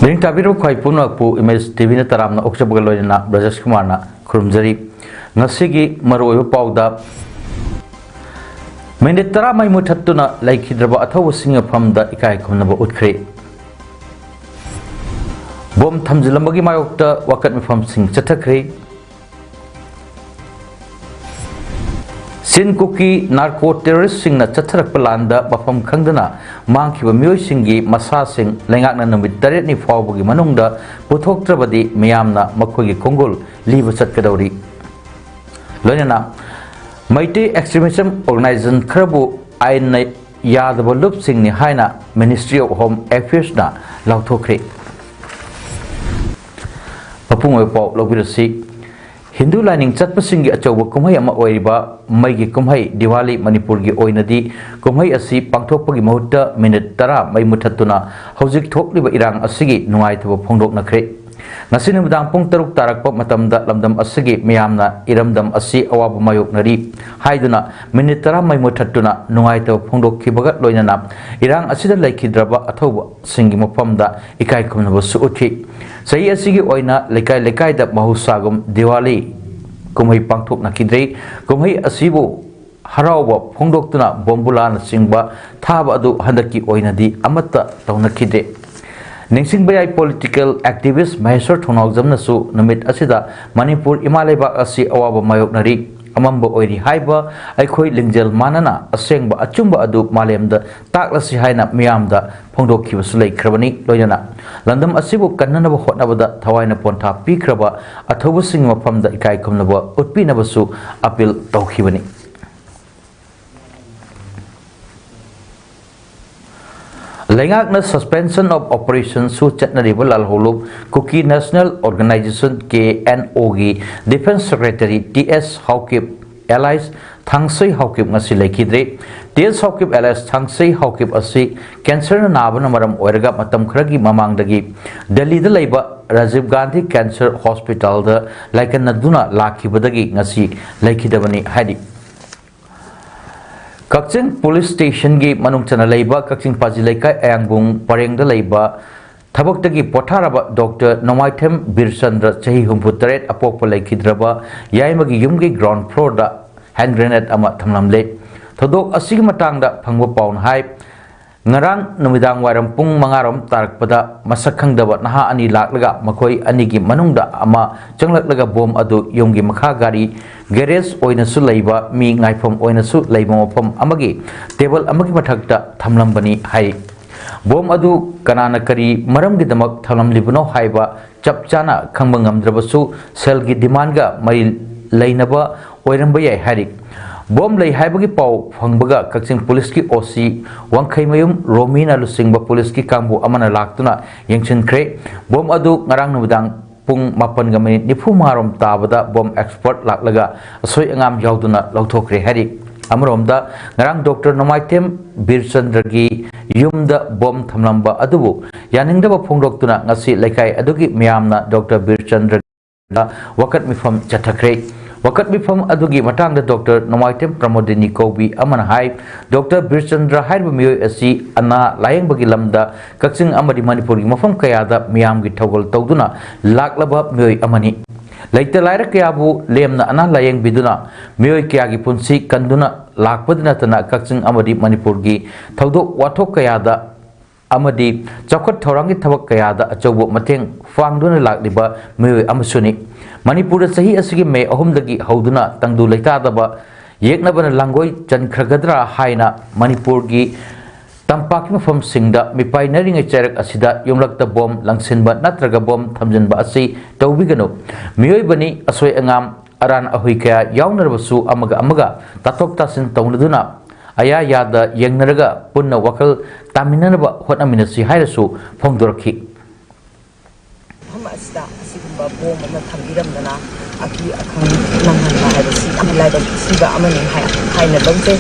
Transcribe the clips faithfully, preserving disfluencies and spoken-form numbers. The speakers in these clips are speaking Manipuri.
ꯂꯥꯏꯅꯤꯡ ꯇꯥꯕꯤꯔꯤꯕ ꯈ꯭ꯋꯥꯏ ꯄꯨꯝꯅꯃꯛꯄꯨ ꯏꯃꯦꯖ ꯇꯤ ꯚꯤꯅ ꯇꯔꯥꯝꯅ ꯑꯣꯛꯆꯕꯒ ꯂꯣꯏꯅꯅ ꯕ꯭ꯔꯖꯦꯁ ꯀꯨꯃꯥꯔꯅ ꯈꯨꯔꯨꯝꯖꯔꯤ꯫ ꯉꯁꯤꯒꯤ ꯃꯔꯨꯑꯣꯏꯕ ꯄꯥꯎꯗ, ꯃꯤꯅꯤꯠ ꯇꯔꯥ ꯃꯩ ꯃꯨꯊꯠꯇꯨꯅ ꯂꯩꯈꯤꯗ꯭ꯔꯕ ꯑꯊꯧꯕꯁꯤꯡꯒꯤ ꯃꯐꯝꯗ ꯏꯀꯥꯏ ꯈꯨꯝꯅꯕ ꯎꯠꯈ꯭ꯔꯦ꯫ ꯕꯣꯝ ꯊꯝꯖꯤꯜꯂꯝꯕꯒꯤ ꯃꯥꯌꯣꯛꯇ ꯋꯥꯀꯠ ꯃꯤꯐꯝꯁꯤꯡ ꯆꯠꯊꯈ꯭ꯔꯦ꯫ ꯆꯤꯟ ꯀꯨꯀꯤ ꯅꯥꯔꯀꯣ ꯇꯦꯔꯣꯔꯤꯁꯁꯤꯡꯅ ꯆꯠꯊꯔꯛꯄ ꯂꯥꯟꯗ ꯃꯐꯝ ꯈꯪꯗꯅ ꯃꯥꯡꯈꯤꯕ ꯃꯤꯑꯣꯏꯁꯤꯡꯒꯤ ꯃꯁꯥꯁꯤꯡ ꯂꯩꯉꯥꯛꯅ ꯅꯨꯃꯤꯠ ꯇꯔꯦꯠꯅꯤ ꯐꯥꯎꯕꯒꯤ ꯃꯅꯨꯡꯗ ꯄꯨꯊꯣꯛꯇ꯭ꯔꯕꯗꯤ ꯃꯤꯌꯥꯝꯅ ꯃꯈꯣꯏꯒꯤ ꯈꯣꯡꯒꯨꯜ ꯂꯤꯕ ꯆꯠꯀꯗꯧꯔꯤ꯫ ꯂꯣꯏꯅꯅ ꯃꯩꯇꯩ extremism organization ꯈꯔꯕꯨ ꯑꯥꯏꯟꯅ ꯌꯥꯗꯕ ꯂꯨꯞꯁꯤꯡꯅꯤ ꯍꯥꯏꯅ Ministry of Home Affairsꯅ ꯂꯥꯎꯊꯣꯛꯈ꯭ꯔꯦ꯫ ꯃꯄꯨꯡ ꯑꯣꯏꯕ ꯄꯥꯎ ꯂꯧꯕꯤꯔꯁꯤ꯫ ꯍꯤꯟꯗꯨ ꯂꯥꯏꯅꯤꯡ ꯆꯠꯄꯁꯤꯡꯒꯤ ꯑꯆꯧꯕ ꯀꯨꯝꯍꯩ ꯑꯃ ꯑꯣꯏꯔꯤꯕ ꯃꯩꯒꯤ ꯀꯨꯝꯍꯩ ꯗꯤꯋꯥꯂꯤ ꯃꯅꯤꯄꯨꯔꯒꯤ ꯑꯣꯏꯅꯗꯤ ꯀꯨꯝꯍꯩ ꯑꯁꯤ ꯄꯥꯡꯊꯣꯛꯄꯒꯤ ꯃꯍꯨꯠꯇ ꯃꯤꯅꯤꯠ ꯇꯔꯥ ꯃꯩ ꯃꯨꯊꯠꯇꯨꯅ ꯍꯧꯖꯤꯛ ꯊꯣꯛꯂꯤꯕ ꯏꯔꯥꯡ ꯑꯁꯤꯒꯤ ꯅꯨꯡꯉꯥꯏꯇꯕ ꯐꯣꯡꯗꯣꯛꯅꯈ꯭ꯔꯦ꯫ ꯉꯁꯤ ꯅꯨꯃꯤꯗꯥꯡ ꯄꯨꯡ ꯇꯔꯨꯛ ꯇꯥꯔꯛꯄ ꯃꯇꯝꯗ ꯂꯝꯗꯝ ꯑꯁꯤꯒꯤ ꯃꯤꯌꯥꯝꯅ ꯏꯔꯝꯗꯝ ꯑꯁꯤ ꯑꯋꯥꯕ ꯃꯥꯌꯣꯛꯅꯔꯤ ꯍꯥꯏꯗꯨꯅ ꯃꯤꯅꯤꯠ ꯇꯔꯥ ꯃꯩ ꯃꯨꯊꯠꯇꯨꯅ ꯅꯨꯡꯉꯥꯏꯇꯕ ꯐꯣꯡꯗꯣꯛꯈꯤꯕꯒ ꯂꯣꯏꯅꯅ ꯏꯔꯥꯡ ꯑꯁꯤꯗ ꯂꯩꯈꯤꯗ꯭ꯔꯕ ꯑꯊꯧꯕꯁꯤꯡꯒꯤ ꯃꯐꯝꯗ ꯏꯀꯥꯏ ꯈꯨꯝꯅꯕꯁꯨ ꯎꯠꯈꯤ꯫ ꯆꯍꯤ ꯑꯁꯤꯒꯤ ꯑꯣꯏꯅ ꯂꯩꯀꯥꯏ ꯂꯩꯀꯥꯏꯗ ꯃꯍꯧꯁꯥꯒꯨꯝ ꯗꯤꯋꯥꯂꯤ ꯀꯨꯝꯍꯩ ꯄꯥꯡꯊꯣꯛꯅꯈꯤꯗ꯭ꯔꯤ꯫ ꯀꯨꯝꯍꯩ ꯑꯁꯤꯕꯨ ꯍꯔꯥꯎꯕ ꯐꯣꯡꯗꯣꯛꯇꯨꯅ ꯕꯣꯝꯕꯨꯂꯥꯅꯆꯤꯡꯕ ꯊꯥꯕ ꯑꯗꯨ ꯍꯟꯗꯛꯀꯤ ꯑꯣꯏꯅꯗꯤ ꯑꯃꯠꯇ ꯇꯧꯅꯈꯤꯗꯦ꯫ ꯅꯤꯡꯁꯤꯡꯕ ꯌꯥꯏ, political activist ꯃꯍꯦꯁ꯭ꯋꯔ ꯊꯧꯅꯥꯎꯖꯝꯅꯁꯨ ꯅꯨꯃꯤꯠ ꯑꯁꯤꯗ ꯃꯅꯤꯄꯨꯔ ꯏꯃꯥ ꯂꯩꯕꯥꯛ ꯑꯁꯤ ꯑꯋꯥꯕ ꯃꯥꯌꯣꯛꯅꯔꯤ, ꯑꯃꯝꯕ ꯑꯣꯏꯔꯤ ꯍꯥꯏꯕ ꯑꯩꯈꯣꯏ ꯂꯤꯡꯖꯦꯜ ꯃꯥꯟꯅꯅ ꯑꯁꯦꯡꯕ ꯑꯆꯨꯝꯕ ꯑꯗꯨ ꯃꯥꯂꯦꯝꯗ ꯇꯥꯛꯂꯁꯤ ꯍꯥꯏꯅ ꯃꯤꯌꯥꯝꯗ ꯐꯣꯡꯗꯣꯛꯈꯤꯕꯁꯨ ꯂꯩꯈ꯭ꯔꯕꯅꯤ꯫ ꯂꯣꯏꯅꯅ ꯂꯝꯗꯝ ꯑꯁꯤꯕꯨ ꯀꯟꯅꯅꯕ ꯍꯣꯠꯅꯕꯗ ꯊꯋꯥꯏꯅ ꯄꯣꯟꯊꯥ ꯄꯤꯈ꯭ꯔꯕ ꯑꯊꯧꯕꯁꯤꯡꯒꯤ ꯃꯐꯝꯗ ꯏꯀꯥꯏ ꯈꯨꯝꯅꯕ ꯎꯠꯄꯤꯅꯕꯁꯨ appeal ꯇꯧꯈꯤꯕꯅꯤ꯫ ꯂꯩꯉꯥꯛꯅ Suspension of Operations ꯁꯨ ꯆꯠꯅꯔꯤꯕ ꯂꯥꯜꯍꯧꯂꯨꯞ Kuki National Organisation, K N O ꯒꯤ Defence Secretary T S Haokip alias ꯊꯥꯡꯁꯩ Haokip ꯉꯁꯤ ꯂꯩꯈꯤꯗ꯭ꯔꯦ꯫ T S Haokip alias ꯊꯥꯡꯁꯩ Haokip ꯑꯁꯤ cancer ꯅ ꯅꯥꯕꯅ ꯃꯔꯝ ꯑꯣꯏꯔꯒ ꯃꯇꯝ ꯈꯔꯒꯤ ꯃꯃꯥꯡꯗꯒꯤ ꯗꯦꯜꯂꯤꯗ ꯂꯩꯕ Rajiv Gandhi Cancer Hospital ꯗ ꯂꯥꯏꯀꯠꯅꯗꯨꯅ ꯂꯥꯛꯈꯤꯕꯗꯒꯤ ꯉꯁꯤ ꯂꯩꯈꯤꯗꯕꯅꯤ ꯍꯥꯏꯔꯤ꯫ ꯀꯛꯆꯤꯡ Police Station ꯒꯤ ꯃꯅꯨꯡ ꯆꯟꯅ ꯂꯩꯕ ꯀꯛꯆꯤꯡ ꯄꯥꯖꯤ ꯂꯩꯀꯥꯏ ꯑꯌꯥꯡꯕꯨꯡ ꯄꯔꯦꯡꯗ ꯂꯩꯕ ꯊꯕꯛꯇꯒꯤ ꯄꯣꯊꯥꯔꯕ ꯗꯣꯛꯇꯔ ꯅꯣꯡꯃꯥꯏꯊꯦꯝ ꯕꯤꯔꯆꯟꯗ꯭ꯔ, ꯆꯍꯤ ꯍꯨꯝꯐꯨ ꯇꯔꯦꯠ, ꯑꯄꯣꯛꯄ, ꯂꯩꯈꯤꯗ꯭ꯔꯕ ꯌꯥꯏꯃꯒꯤ ꯌꯨꯝꯒꯤ ground floor ꯗ hand grenade ꯑꯃ ꯊꯝꯂꯝꯂꯦ꯫ ꯊꯧꯗꯣꯛ ꯑꯁꯤꯒꯤ ꯃꯇꯥꯡꯗ ꯐꯪꯕ ꯄꯥꯎꯅ ꯍꯥꯏ, ꯉꯔꯥꯡ ꯅꯨꯃꯤꯗꯥꯡ ꯋꯥꯏꯔꯝ ꯄꯨꯡ ꯃꯉꯥ ꯔꯣꯝ ꯇꯥꯔꯛꯄꯗ ꯃꯁꯛ ꯈꯪꯗꯕ ꯅꯍꯥ ꯑꯅꯤ ꯂꯥꯛꯂꯒ ꯃꯈꯣꯏ ꯑꯅꯤꯒꯤ ꯃꯅꯨꯡꯗ ꯑꯃ ꯆꯪꯂꯛꯂꯒ ꯕꯣꯝ ꯑꯗꯨ ꯌꯨꯝꯒꯤ ꯃꯈꯥ ꯒꯥꯔꯤ garage ꯑꯣꯏꯅꯁꯨ ꯂꯩꯕ, ꯃꯤ ꯉꯥꯏꯐꯝ ꯑꯣꯏꯅꯁꯨ ꯂꯩꯕ ꯃꯐꯝ ꯑꯃꯒꯤ table ꯑꯃꯒꯤ ꯃꯊꯛꯇ ꯊꯝꯂꯝꯕꯅꯤ ꯍꯥꯏ꯫ ꯕꯣꯝ ꯑꯗꯨ ꯀꯅꯥꯅ ꯀꯔꯤ ꯃꯔꯝꯒꯤꯗꯃꯛ ꯊꯝꯂꯝꯂꯤꯕꯅꯣ ꯍꯥꯏꯕ ꯆꯞ ꯆꯥꯅ ꯈꯪꯕ ꯉꯝꯗ꯭ꯔꯕꯁꯨ, ꯁꯦꯜꯒꯤ demand ꯒ ꯃꯔꯤ ꯂꯩꯅꯕ ꯑꯣꯏꯔꯝꯕ ꯌꯥꯏ ꯍꯥꯏꯔꯤ꯫ ꯕꯣꯝ ꯂꯩ ꯍꯥꯏꯕꯒꯤ ꯄꯥꯎ ꯐꯪꯕꯒ ꯀꯛꯆꯤꯡ Police ꯀꯤ O C ꯋꯥꯡꯈꯩꯃꯌꯨꯝ ꯔꯣꯃꯤꯅ ꯂꯨꯆꯤꯡꯕ Police ꯀꯤ ꯀꯥꯡꯕꯨ ꯑꯃꯅ ꯂꯥꯛꯇꯨꯅ ꯌꯦꯡꯁꯤꯟꯈ꯭ꯔꯦ꯫ ꯕꯣꯝ ꯑꯗꯨ ꯉꯔꯥꯡ ꯅꯨꯃꯤꯗꯥꯡ ꯄꯨꯡ ꯃꯥꯄꯟꯒ minute ꯅꯤꯐꯨ ꯃꯉꯥ ꯔꯣꯝ ꯇꯥꯕꯗ ꯕꯣꯝ expert ꯂꯥꯛꯂꯒ ꯑꯁꯣꯏ ꯑꯉꯥꯝ ꯌꯥꯎꯗꯅ ꯂꯧꯊꯣꯛꯈ꯭ꯔꯦ ꯍꯥꯏꯔꯤ꯫ ꯑꯃꯔꯣꯝꯗ, ꯉꯔꯥꯡ ꯗꯣꯛꯇꯔ ꯅꯣꯡꯃꯥꯏꯊꯦꯝ ꯕꯤꯔꯆꯟꯗ꯭ꯔꯒꯤ ꯌꯨꯝꯗ ꯕꯣꯝ ꯊꯝꯂꯝꯕ ꯑꯗꯨꯕꯨ ꯌꯥꯅꯤꯡꯗꯕ ꯐꯣꯡꯗꯣꯛꯇꯨꯅ ꯉꯁꯤ ꯂꯩꯀꯥꯏ ꯑꯗꯨꯒꯤ ꯃꯤꯌꯥꯝꯅ ꯗꯣꯛꯇꯔ ꯕꯤꯔꯆꯟꯗ꯭ꯔ ꯋꯥꯀꯠ ꯃꯤꯐꯝ ꯆꯠꯊꯈ꯭ꯔꯦ꯫ ꯋꯥꯀꯠ ꯃꯤꯐꯝ ꯑꯗꯨꯒꯤ ꯃꯇꯥꯡꯗ ꯗꯣꯛꯇꯔ ꯅꯣꯡꯃꯥꯏꯊꯦꯝ ꯄ꯭ꯔꯃꯣꯗꯤꯅꯤ ꯀꯧꯕꯤ ꯑꯃꯅ ꯍꯥꯏ, ꯗꯣꯛꯇꯔ ꯕꯤꯔꯆꯟꯗ꯭ꯔ ꯍꯥꯏꯔꯤꯕ ꯃꯤꯑꯣꯏ ꯑꯁꯤ ꯑꯅꯥ ꯂꯥꯌꯦꯡꯕꯒꯤ ꯂꯝꯗ ꯀꯛꯆꯤꯡ ꯑꯃꯗꯤ ꯃꯅꯤꯄꯨꯔꯒꯤ ꯃꯐꯝ ꯀꯌꯥꯗ ꯃꯤꯌꯥꯝꯒꯤ ꯊꯧꯒꯜ ꯇꯧꯗꯨꯅ ꯂꯥꯛꯂꯕ ꯃꯤꯑꯣꯏ ꯑꯃꯅꯤ꯫ ꯂꯩꯇ ꯂꯥꯏꯔ ꯀꯌꯥꯕꯨ ꯂꯦꯝꯅ ꯑꯅꯥ ꯂꯥꯌꯦꯡꯕꯤꯗꯨꯅ ꯃꯤꯑꯣꯏ ꯀꯌꯥꯒꯤ ꯄꯨꯟꯁꯤ ꯀꯟꯗꯨꯅ ꯂꯥꯛꯄꯗ ꯅꯠꯇꯅ ꯀꯛꯆꯤꯡ ꯑꯃꯗꯤ ꯃꯅꯤꯄꯨꯔꯒꯤ ꯊꯧꯗꯣꯛ ꯋꯥꯊꯣꯛ ꯀꯌꯥꯗ ꯑꯃꯗꯤ ꯆꯥꯎꯈꯠ ꯊꯧꯔꯥꯡꯒꯤ ꯊꯕꯛ ꯀꯌꯥꯗ ꯑꯆꯧꯕ ꯃꯇꯦꯡ ꯄꯥꯡꯗꯨꯅ ꯂꯥꯛꯂꯤꯕ ꯃꯤꯑꯣꯏ ꯑꯃꯁꯨꯅꯤ꯫ ꯃꯅꯤꯄꯨꯔꯗ ꯆꯍꯤ ꯑꯁꯤꯒꯤ ꯃꯦ ꯑꯍꯨꯝꯗꯒꯤ ꯍꯧꯗꯨꯅ ꯇꯪꯗꯨ ꯂꯩꯇꯥꯗꯕ ꯌꯦꯛꯅꯕꯅ ꯂꯥꯡꯒꯣꯏ ꯆꯟꯈ꯭ꯔꯒꯗ꯭ꯔꯥ ꯍꯥꯏꯅ ꯃꯅꯤꯄꯨꯔꯒꯤ ꯇꯝꯄꯥꯛꯀꯤ ꯃꯐꯝꯁꯤꯡꯗ ꯃꯤꯄꯥꯏꯅꯔꯤꯉꯩ ꯆꯩꯔꯛ ꯑꯁꯤꯗ ꯌꯨꯝꯂꯛꯇ ꯕꯣꯝ ꯂꯪꯁꯤꯟꯕ ꯅꯠꯇ꯭ꯔꯒ ꯕꯣꯝ ꯊꯝꯖꯤꯟꯕ ꯑꯁꯤ ꯇꯧꯕꯤꯒꯅꯨ꯫ ꯃꯤꯑꯣꯏꯕꯅꯤ, ꯑꯁꯣꯏ ꯑꯉꯥꯝ, ꯑꯔꯥꯟ ꯑꯍꯣꯏ ꯀꯌꯥ ꯌꯥꯎꯅꯔꯕꯁꯨ ꯑꯃꯒ ꯑꯃꯒ ꯇꯥꯊꯣꯛ ꯇꯥꯁꯤꯟ ꯇꯧꯅꯗꯨꯅ ꯑꯌꯥ ꯌꯥꯗ ꯌꯦꯡꯅꯔꯒ ꯄꯨꯟꯅ ꯋꯥꯈꯜ ꯇꯥꯃꯤꯟꯅꯅꯕ ꯍꯣꯠꯅꯃꯤꯟꯅꯁꯤ ꯍꯥꯏꯅꯁꯨ ꯐꯣꯡꯗꯣꯔꯛꯈꯤ꯫ ꯃꯐꯝ ꯑꯁꯤꯗ ꯑꯁꯤꯒꯨꯝꯕ ꯕꯣꯝ ꯑꯃ ꯊꯝꯕꯤꯔꯝꯗꯅ ꯑꯀꯤ ꯑꯈꯪ ꯅꯪꯍꯟꯕ ꯍꯥꯏꯕꯁꯤ ꯌꯥꯝꯅ ꯂꯥꯏꯕꯛ ꯊꯤꯕ ꯑꯃꯅꯤ ꯍꯥꯏ-, ꯍꯥꯏꯅ ꯂꯧꯖꯩ꯫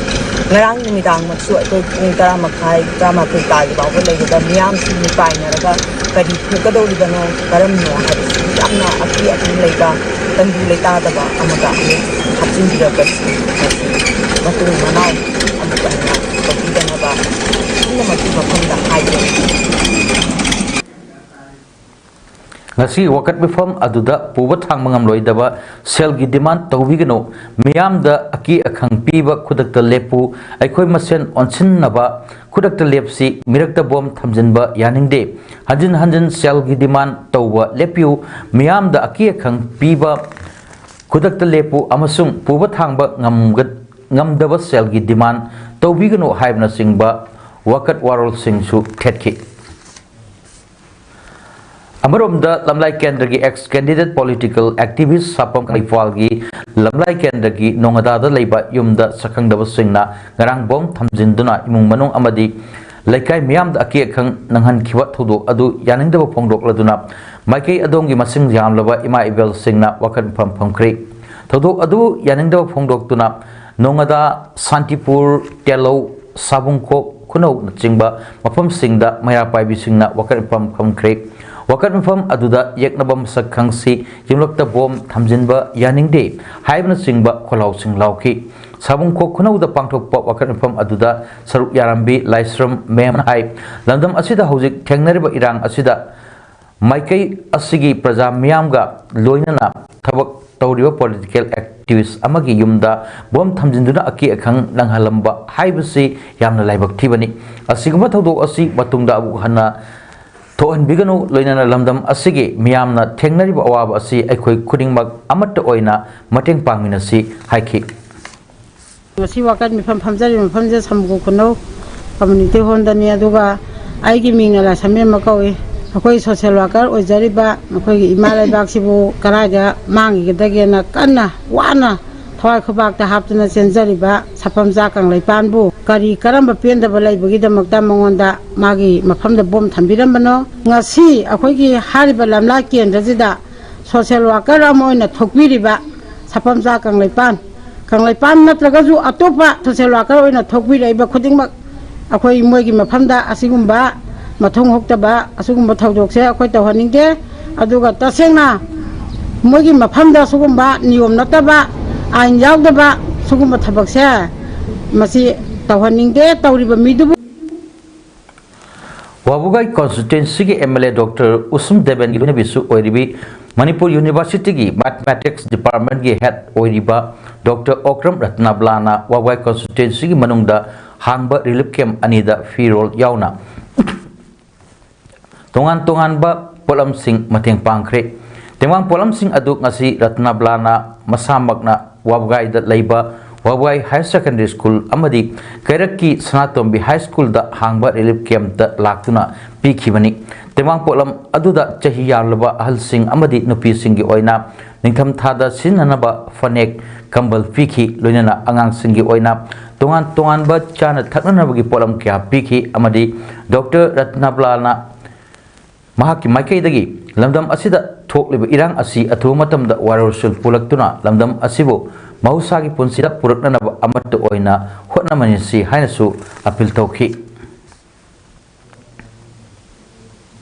ꯉꯔꯥꯡ ꯅꯨꯃꯤꯗꯥꯡꯃꯛꯁꯨ ꯑꯩꯈꯣꯏ ꯄꯨꯡ ꯇꯔꯥ ꯃꯈꯥꯏ, ꯇꯔꯥꯃꯥꯊꯣꯏ ꯇꯥꯗ꯭ꯔꯤ ꯐꯥꯎꯕ ꯂꯩꯕꯗ ꯃꯤꯌꯥꯝꯁꯤ ꯃꯤꯄꯥꯏꯅꯔꯒ ꯀꯔꯤ ꯊꯣꯛꯀꯗꯧꯔꯤꯕꯅꯣ, ꯀꯔꯝꯅꯣ ꯍꯥꯏꯕꯁꯤ ꯌꯥꯝꯅ ꯑꯀꯤ ꯑꯈꯪ ꯂꯩꯕ, ꯇꯪꯗꯨ ꯂꯩꯇꯥꯗꯕ ꯑꯃꯗ ꯑꯃꯨꯛ ꯍꯥꯞꯆꯤꯟꯕꯤꯔꯛꯄꯁꯤ ꯃꯁꯤ ꯃꯇꯨꯡ ꯃꯅꯥꯎ ꯑꯃꯨꯛ ꯍꯟꯅ ꯇꯧꯕꯤꯗꯅꯕ ꯄꯨꯝꯅꯃꯛꯀꯤ ꯃꯐꯝꯗ ꯍꯥꯏꯖꯔꯤ꯫ ꯉꯁꯤ ꯋꯥꯀꯠ ꯃꯤꯐꯝ ꯑꯗꯨꯗ ꯄꯨꯕ ꯊꯥꯡꯕ ꯉꯝꯂꯣꯏꯗꯕ ꯁꯦꯜꯒꯤ demand ꯇꯧꯕꯤꯒꯅꯨ, ꯃꯤꯌꯥꯝꯗ ꯑꯀꯤ ꯑꯈꯪ ꯄꯤꯕ ꯈꯨꯗꯛꯇ ꯂꯦꯞꯄꯨ, ꯑꯩꯈꯣꯏ ꯃꯁꯦꯟ ꯑꯣꯟꯁꯤꯟꯅꯕ ꯈꯨꯗꯛꯇ ꯂꯦꯞꯁꯤ, ꯃꯤꯔꯛꯇ ꯕꯣꯝ ꯊꯝꯖꯤꯟꯕ ꯌꯥꯅꯤꯡꯗꯦ, ꯍꯟꯖꯤꯟ ꯍꯟꯖꯤꯟ ꯁꯦꯜꯒꯤ demand ꯇꯧꯕ ꯂꯦꯞꯄꯤꯌꯨ, ꯃꯤꯌꯥꯝꯗ ꯑꯀꯤ ꯑꯈꯪ ꯄꯤꯕ ꯈꯨꯗꯛꯇ ꯂꯦꯞꯄꯨ ꯑꯃꯁꯨꯡ ꯄꯨꯕ ꯊꯥꯡꯕ ꯉꯝꯒ-, ꯉꯝꯗꯕ ꯁꯦꯜꯒꯤ demand ꯇꯧꯕꯤꯒꯅꯨ ꯍꯥꯏꯕꯅꯆꯤꯡꯕ ꯋꯥꯀꯠ ꯋꯥꯔꯣꯜꯁꯤꯡꯁꯨ ꯊꯦꯠꯈꯤ꯫ ꯑꯃꯔꯣꯝꯗ ꯂꯝꯂꯥꯏ ꯀꯦꯟꯗ꯭ꯔꯒꯤ ex candidate political activist ꯁꯥꯄꯝ ꯀꯪꯂꯩꯄꯥꯜꯒꯤ ꯂꯝꯂꯥꯏ ꯀꯦꯟꯗ꯭ꯔꯒꯤ ꯅꯣꯉꯥꯗꯥꯗ ꯂꯩꯕ ꯌꯨꯝꯗ ꯁꯛꯈꯪꯗꯕꯁꯤꯡꯅ ꯉꯔꯥꯡ ꯕꯣꯝ ꯊꯝꯖꯤꯟꯗꯨꯅ ꯏꯃꯨꯡ ꯃꯅꯨꯡ ꯑꯃꯗꯤ ꯂꯩꯀꯥꯏ ꯃꯤꯌꯥꯝꯗ ꯑꯀꯤ ꯑꯈꯪ ꯅꯪꯍꯟꯈꯤꯕ ꯊꯧꯗꯣꯛ ꯑꯗꯨ ꯌꯥꯅꯤꯡꯗꯕ ꯐꯣꯡꯗꯣꯛꯂꯗꯨꯅ ꯃꯥꯏꯀꯩ ꯑꯗꯣꯝꯒꯤ ꯃꯁꯤꯡ ꯌꯥꯝꯂꯕ ꯏꯃꯥ ꯏꯕꯦꯜꯁꯤꯡꯅ ꯋꯥꯀꯠ ꯃꯤꯐꯝ ꯐꯝꯈ꯭ꯔꯦ꯫ ꯊꯧꯗꯣꯛ ꯑꯗꯨ ꯌꯥꯅꯤꯡꯗꯕ ꯐꯣꯡꯗꯣꯛꯇꯨꯅ ꯅꯣꯉꯥꯗꯥ, ꯁꯥꯟꯇꯤꯄꯨꯔ, ꯇꯦꯂꯧ, ꯁꯥꯕꯨꯡꯈꯣꯛ, ꯈꯨꯅꯧꯅꯆꯤꯡꯕ ꯃꯐꯝꯁꯤꯡꯗ ꯃꯩꯔꯥ ꯄꯥꯏꯕꯤꯁꯤꯡꯅ ꯋꯥꯀꯠ ꯃꯤꯐꯝ ꯐꯝꯈ꯭ꯔꯦ꯫ ꯋꯥꯀꯠ ꯃꯤꯐꯝ ꯑꯗꯨꯗ ꯌꯦꯛꯅꯕ ꯃꯁꯛ ꯈꯪꯁꯤ, ꯌꯨꯝꯂꯛꯇ ꯕꯣꯝ ꯊꯝꯖꯤꯟꯕ ꯌꯥꯅꯤꯡꯗꯦ ꯍꯥꯏꯕꯅꯆꯤꯡꯕ ꯈꯣꯜꯂꯥꯎꯁꯤꯡ ꯂꯥꯎꯈꯤ꯫ ꯁꯥꯕꯨꯡꯈꯣꯛ ꯈꯨꯅꯧꯗ ꯄꯥꯡꯊꯣꯛꯄ ꯋꯥꯀꯠ ꯃꯤꯐꯝ ꯑꯗꯨꯗ ꯁꯔꯨꯛ ꯌꯥꯔꯝꯕꯤ ꯂꯥꯏꯁ꯭ꯔꯝ ꯃꯦꯝꯅ ꯍꯥꯏ, ꯂꯝꯗꯝ ꯑꯁꯤꯗ ꯍꯧꯖꯤꯛ ꯊꯦꯡꯅꯔꯤꯕ ꯏꯔꯥꯡ ꯑꯁꯤꯗ ꯃꯥꯏꯀꯩ ꯑꯁꯤꯒꯤ ꯄ꯭ꯔꯖꯥ ꯃꯤꯌꯥꯝꯒ ꯂꯣꯏꯅꯅ ꯊꯕꯛ ꯇꯧꯔꯤꯕ political activist ꯑꯃꯒꯤ ꯌꯨꯝꯗ ꯕꯣꯝ ꯊꯝꯖꯤꯟꯗꯨꯅ ꯑꯀꯤ ꯑꯈꯪ ꯅꯪꯍꯜꯂꯝꯕ ꯍꯥꯏꯕꯁꯤ ꯌꯥꯝꯅ ꯂꯥꯏꯕꯛ ꯊꯤꯕꯅꯤ꯫ ꯑꯁꯤꯒꯨꯝꯕ ꯊꯧꯗꯣꯛ ꯑꯁꯤ ꯃꯇꯨꯡꯗ ꯑꯃꯨꯛ ꯍꯟꯅ ꯊꯣꯛꯍꯟꯕꯤꯒꯅꯨ, ꯂꯣꯏꯅꯅ ꯂꯝꯗꯝ ꯑꯁꯤꯒꯤ ꯃꯤꯌꯥꯝꯅ ꯊꯦꯡꯅꯔꯤꯕ ꯑꯋꯥꯕ ꯑꯁꯤ ꯑꯩꯈꯣꯏ ꯈꯨꯗꯤꯡꯃꯛ ꯑꯃꯠꯇ ꯑꯣꯏꯅ ꯃꯇꯦꯡ ꯄꯥꯡꯃꯤꯟꯅꯁꯤ ꯍꯥꯏꯈꯤ꯫ ꯉꯁꯤ ꯋꯥꯀꯠ ꯃꯤꯐꯝ ꯐꯝꯖꯔꯤꯕ ꯃꯐꯝꯁꯦ ꯁꯥꯕꯨꯡꯈꯣꯛ ꯈꯨꯅꯧ community hallꯗꯅꯤ꯫ ꯑꯗꯨꯒ ꯑꯩꯒꯤ ꯃꯤꯡꯅ ꯂꯥꯏꯁ꯭ꯔꯝ ꯃꯦꯝꯕ ꯀꯧꯏ꯫ ꯑꯩꯈꯣꯏ social worker ꯑꯣꯏꯖꯔꯤꯕ ꯑꯩꯈꯣꯏꯒꯤ ꯏꯃꯥ ꯂꯩꯕꯥꯛꯁꯤꯕꯨ ꯀꯗꯥꯏꯗ ꯃꯥꯡꯈꯤꯒꯗꯒꯦꯅ ꯀꯟꯅ ꯋꯥꯅ ꯊꯋꯥꯏ ꯈꯨꯕꯥꯛꯇ ꯍꯥꯞꯇꯨꯅ ꯆꯦꯟꯖꯔꯤꯕ ꯁꯥꯐꯝꯆꯥ ꯀꯪꯂꯩꯄꯥꯟꯕꯨ ꯀꯔꯤ ꯀꯔꯝꯕ ꯄꯦꯟꯗꯕ ꯂꯩꯕꯒꯤꯗꯃꯛꯇ ꯃꯉꯣꯟꯗ ꯃꯥꯒꯤ ꯃꯐꯝꯗ ꯕꯣꯝ ꯊꯝꯕꯤꯔꯝꯕꯅꯣ? ꯉꯁꯤ ꯑꯩꯈꯣꯏꯒꯤ ꯍꯥꯏꯔꯤꯕ ꯂꯝꯂꯥ ꯀꯦꯟꯗ꯭ꯔꯁꯤꯗ ꯁꯣꯁꯦꯜ ꯋꯥꯀꯔ ꯑꯃ ꯑꯣꯏꯅ ꯊꯣꯛꯄꯤꯔꯤꯕ ꯁꯥꯐꯝꯆꯥ ꯀꯪꯂꯩꯄꯥꯟ, ꯀꯪꯂꯩꯄꯥꯟ ꯅꯠꯇ꯭ꯔꯒꯁꯨ ꯑꯇꯣꯞꯄ ꯁꯣꯁꯦꯜ ꯋꯥꯀꯔ ꯑꯣꯏꯅ ꯊꯣꯛꯄꯤꯔꯛꯏꯕ ꯈꯨꯗꯤꯡꯃꯛ ꯑꯩꯈꯣꯏ ꯃꯣꯏꯒꯤ ꯃꯐꯝꯗ ꯑꯁꯤꯒꯨꯝꯕ ꯃꯊꯣꯡ ꯍꯨꯛꯇꯕ ꯑꯁꯤꯒꯨꯝꯕ ꯊꯧꯗꯣꯛꯁꯦ ꯑꯩꯈꯣꯏ ꯇꯧꯍꯟꯅꯤꯡꯗꯦ꯫ ꯑꯗꯨꯒ ꯇꯁꯦꯡꯅ ꯃꯣꯏꯒꯤ ꯃꯐꯝꯗ ꯑꯁꯤꯒꯨꯝꯕ ꯅꯤꯌꯣꯝ ꯅꯠꯇꯕ, ꯑꯥꯏꯟ ꯌꯥꯎꯗꯕ ꯁꯤꯒꯨꯝꯕ ꯊꯕꯛꯁꯦ ꯃꯁꯤ ꯇꯧꯍꯟꯅꯤꯡꯗꯦ꯫ ꯇꯧꯔꯤꯕ ꯃꯤꯗꯨꯕꯨ ꯋꯥꯕꯨꯒꯥꯏ ꯀꯣꯟꯁꯇꯤꯇ꯭ꯋꯦꯟꯁꯤꯒꯤ M L A doctor Usham ꯗꯦꯕꯦꯟꯒꯤ ꯂꯣꯏꯅꯕꯤꯁꯨ ꯑꯣꯏꯔꯤꯕꯤ ꯃꯅꯤꯄꯨꯔ ꯌꯨꯅꯤꯚꯔꯁꯤꯇꯤꯒꯤ ꯃꯦꯊꯃꯦꯇꯤꯛꯁ ꯗꯤꯄꯥꯔꯠꯃꯦꯟꯒꯤ ꯍꯦꯗ ꯑꯣꯏꯔꯤꯕ ꯗꯣꯛꯇꯔ ꯑꯣꯀ꯭ꯔꯝ ꯔꯠꯅꯥꯕꯂꯥꯅ ꯋꯥꯕꯨꯒꯥꯏ ꯀꯣꯟꯁꯇꯤꯇ꯭ꯋꯦꯟꯁꯤꯒꯤ ꯃꯅꯨꯡꯗ ꯍꯥꯡꯕ ꯔꯤꯂꯤꯐ ꯀꯦꯝ ꯑꯅꯤꯗ ꯐꯤꯔꯣꯜ ꯌꯥꯎꯅ ꯇꯣꯉꯥꯟ ꯇꯣꯉꯥꯟꯕ ꯄꯣꯠꯂꯝꯁꯤꯡ ꯃꯇꯦꯡ ꯄꯥꯡꯈ꯭ꯔꯦ꯫ ꯇꯦꯡꯕꯥꯡ ꯄꯣꯠꯂꯝꯁꯤꯡ ꯑꯗꯨ ꯉꯁꯤ ꯔꯠꯅꯥꯕꯂꯥꯅ ꯃꯁꯥꯃꯛꯅ ꯋꯥꯕꯒꯥꯏꯗ ꯂꯩꯕ ꯋꯥꯕꯒꯥꯏ ꯍꯥꯌꯔ ꯁꯦꯀꯦꯟꯗꯔꯤ ꯁ꯭ꯀꯨꯜ ꯑꯃꯗꯤ ꯀꯩꯔꯛꯀꯤ ꯁꯅꯥꯇꯣꯝꯕꯤ ꯍꯥꯏ ꯁ꯭ꯀꯨꯜꯗ ꯍꯥꯡꯕ ꯔꯤꯂꯤꯐ ꯀꯦꯝꯞꯇ ꯂꯥꯛꯇꯨꯅ ꯄꯤꯈꯤꯕꯅꯤ꯫ ꯇꯦꯡꯕꯥꯡ ꯄꯣꯠꯂꯝ ꯑꯗꯨꯗ ꯆꯍꯤ ꯌꯥꯝꯂꯕ ꯑꯍꯜꯁꯤꯡ ꯑꯃꯗꯤ ꯅꯨꯄꯤꯁꯤꯡꯒꯤ ꯑꯣꯏꯅ ꯅꯤꯡꯊꯝꯊꯥꯗ ꯁꯤꯖꯤꯟꯅꯅꯕ ꯐꯅꯦꯛ, ꯀꯝꯕꯜ ꯄꯤꯈꯤ꯫ ꯂꯣꯏꯅꯅ ꯑꯉꯥꯡꯁꯤꯡꯒꯤ ꯑꯣꯏꯅ ꯇꯣꯉꯥꯟ ꯇꯣꯉꯥꯟꯕ ꯆꯥꯅ ꯊꯛꯅꯅꯕꯒꯤ ꯄꯣꯠꯂꯝ ꯀꯌꯥ ꯄꯤꯈꯤ ꯑꯃꯗꯤ ꯗꯣꯛꯇꯔ ꯔꯠꯅꯥꯕꯂꯥꯅ ꯃꯍꯥꯛꯀꯤ ꯃꯥꯏꯀꯩꯗꯒꯤ ꯂꯝꯗꯝ ꯑꯁꯤꯗ ꯊꯣꯛꯂꯤꯕ ꯏꯔꯥꯡ ꯑꯁꯤ ꯑꯊꯨꯕ ꯃꯇꯝꯗ ꯋꯥꯔꯣꯏꯁꯤꯟ ꯄꯨꯔꯛꯇꯨꯅ ꯂꯝꯗꯝ ꯑꯁꯤꯕꯨ ꯃꯍꯧꯁꯥꯒꯤ ꯄꯨꯟꯁꯤꯗ ꯄꯨꯔꯛꯅꯅꯕ ꯑꯃꯠꯇ ꯑꯣꯏꯅ ꯍꯣꯠꯅꯃꯤꯟꯅꯁꯤ ꯍꯥꯏꯅꯁꯨ ꯑꯄꯤꯜ ꯇꯧꯈꯤ꯫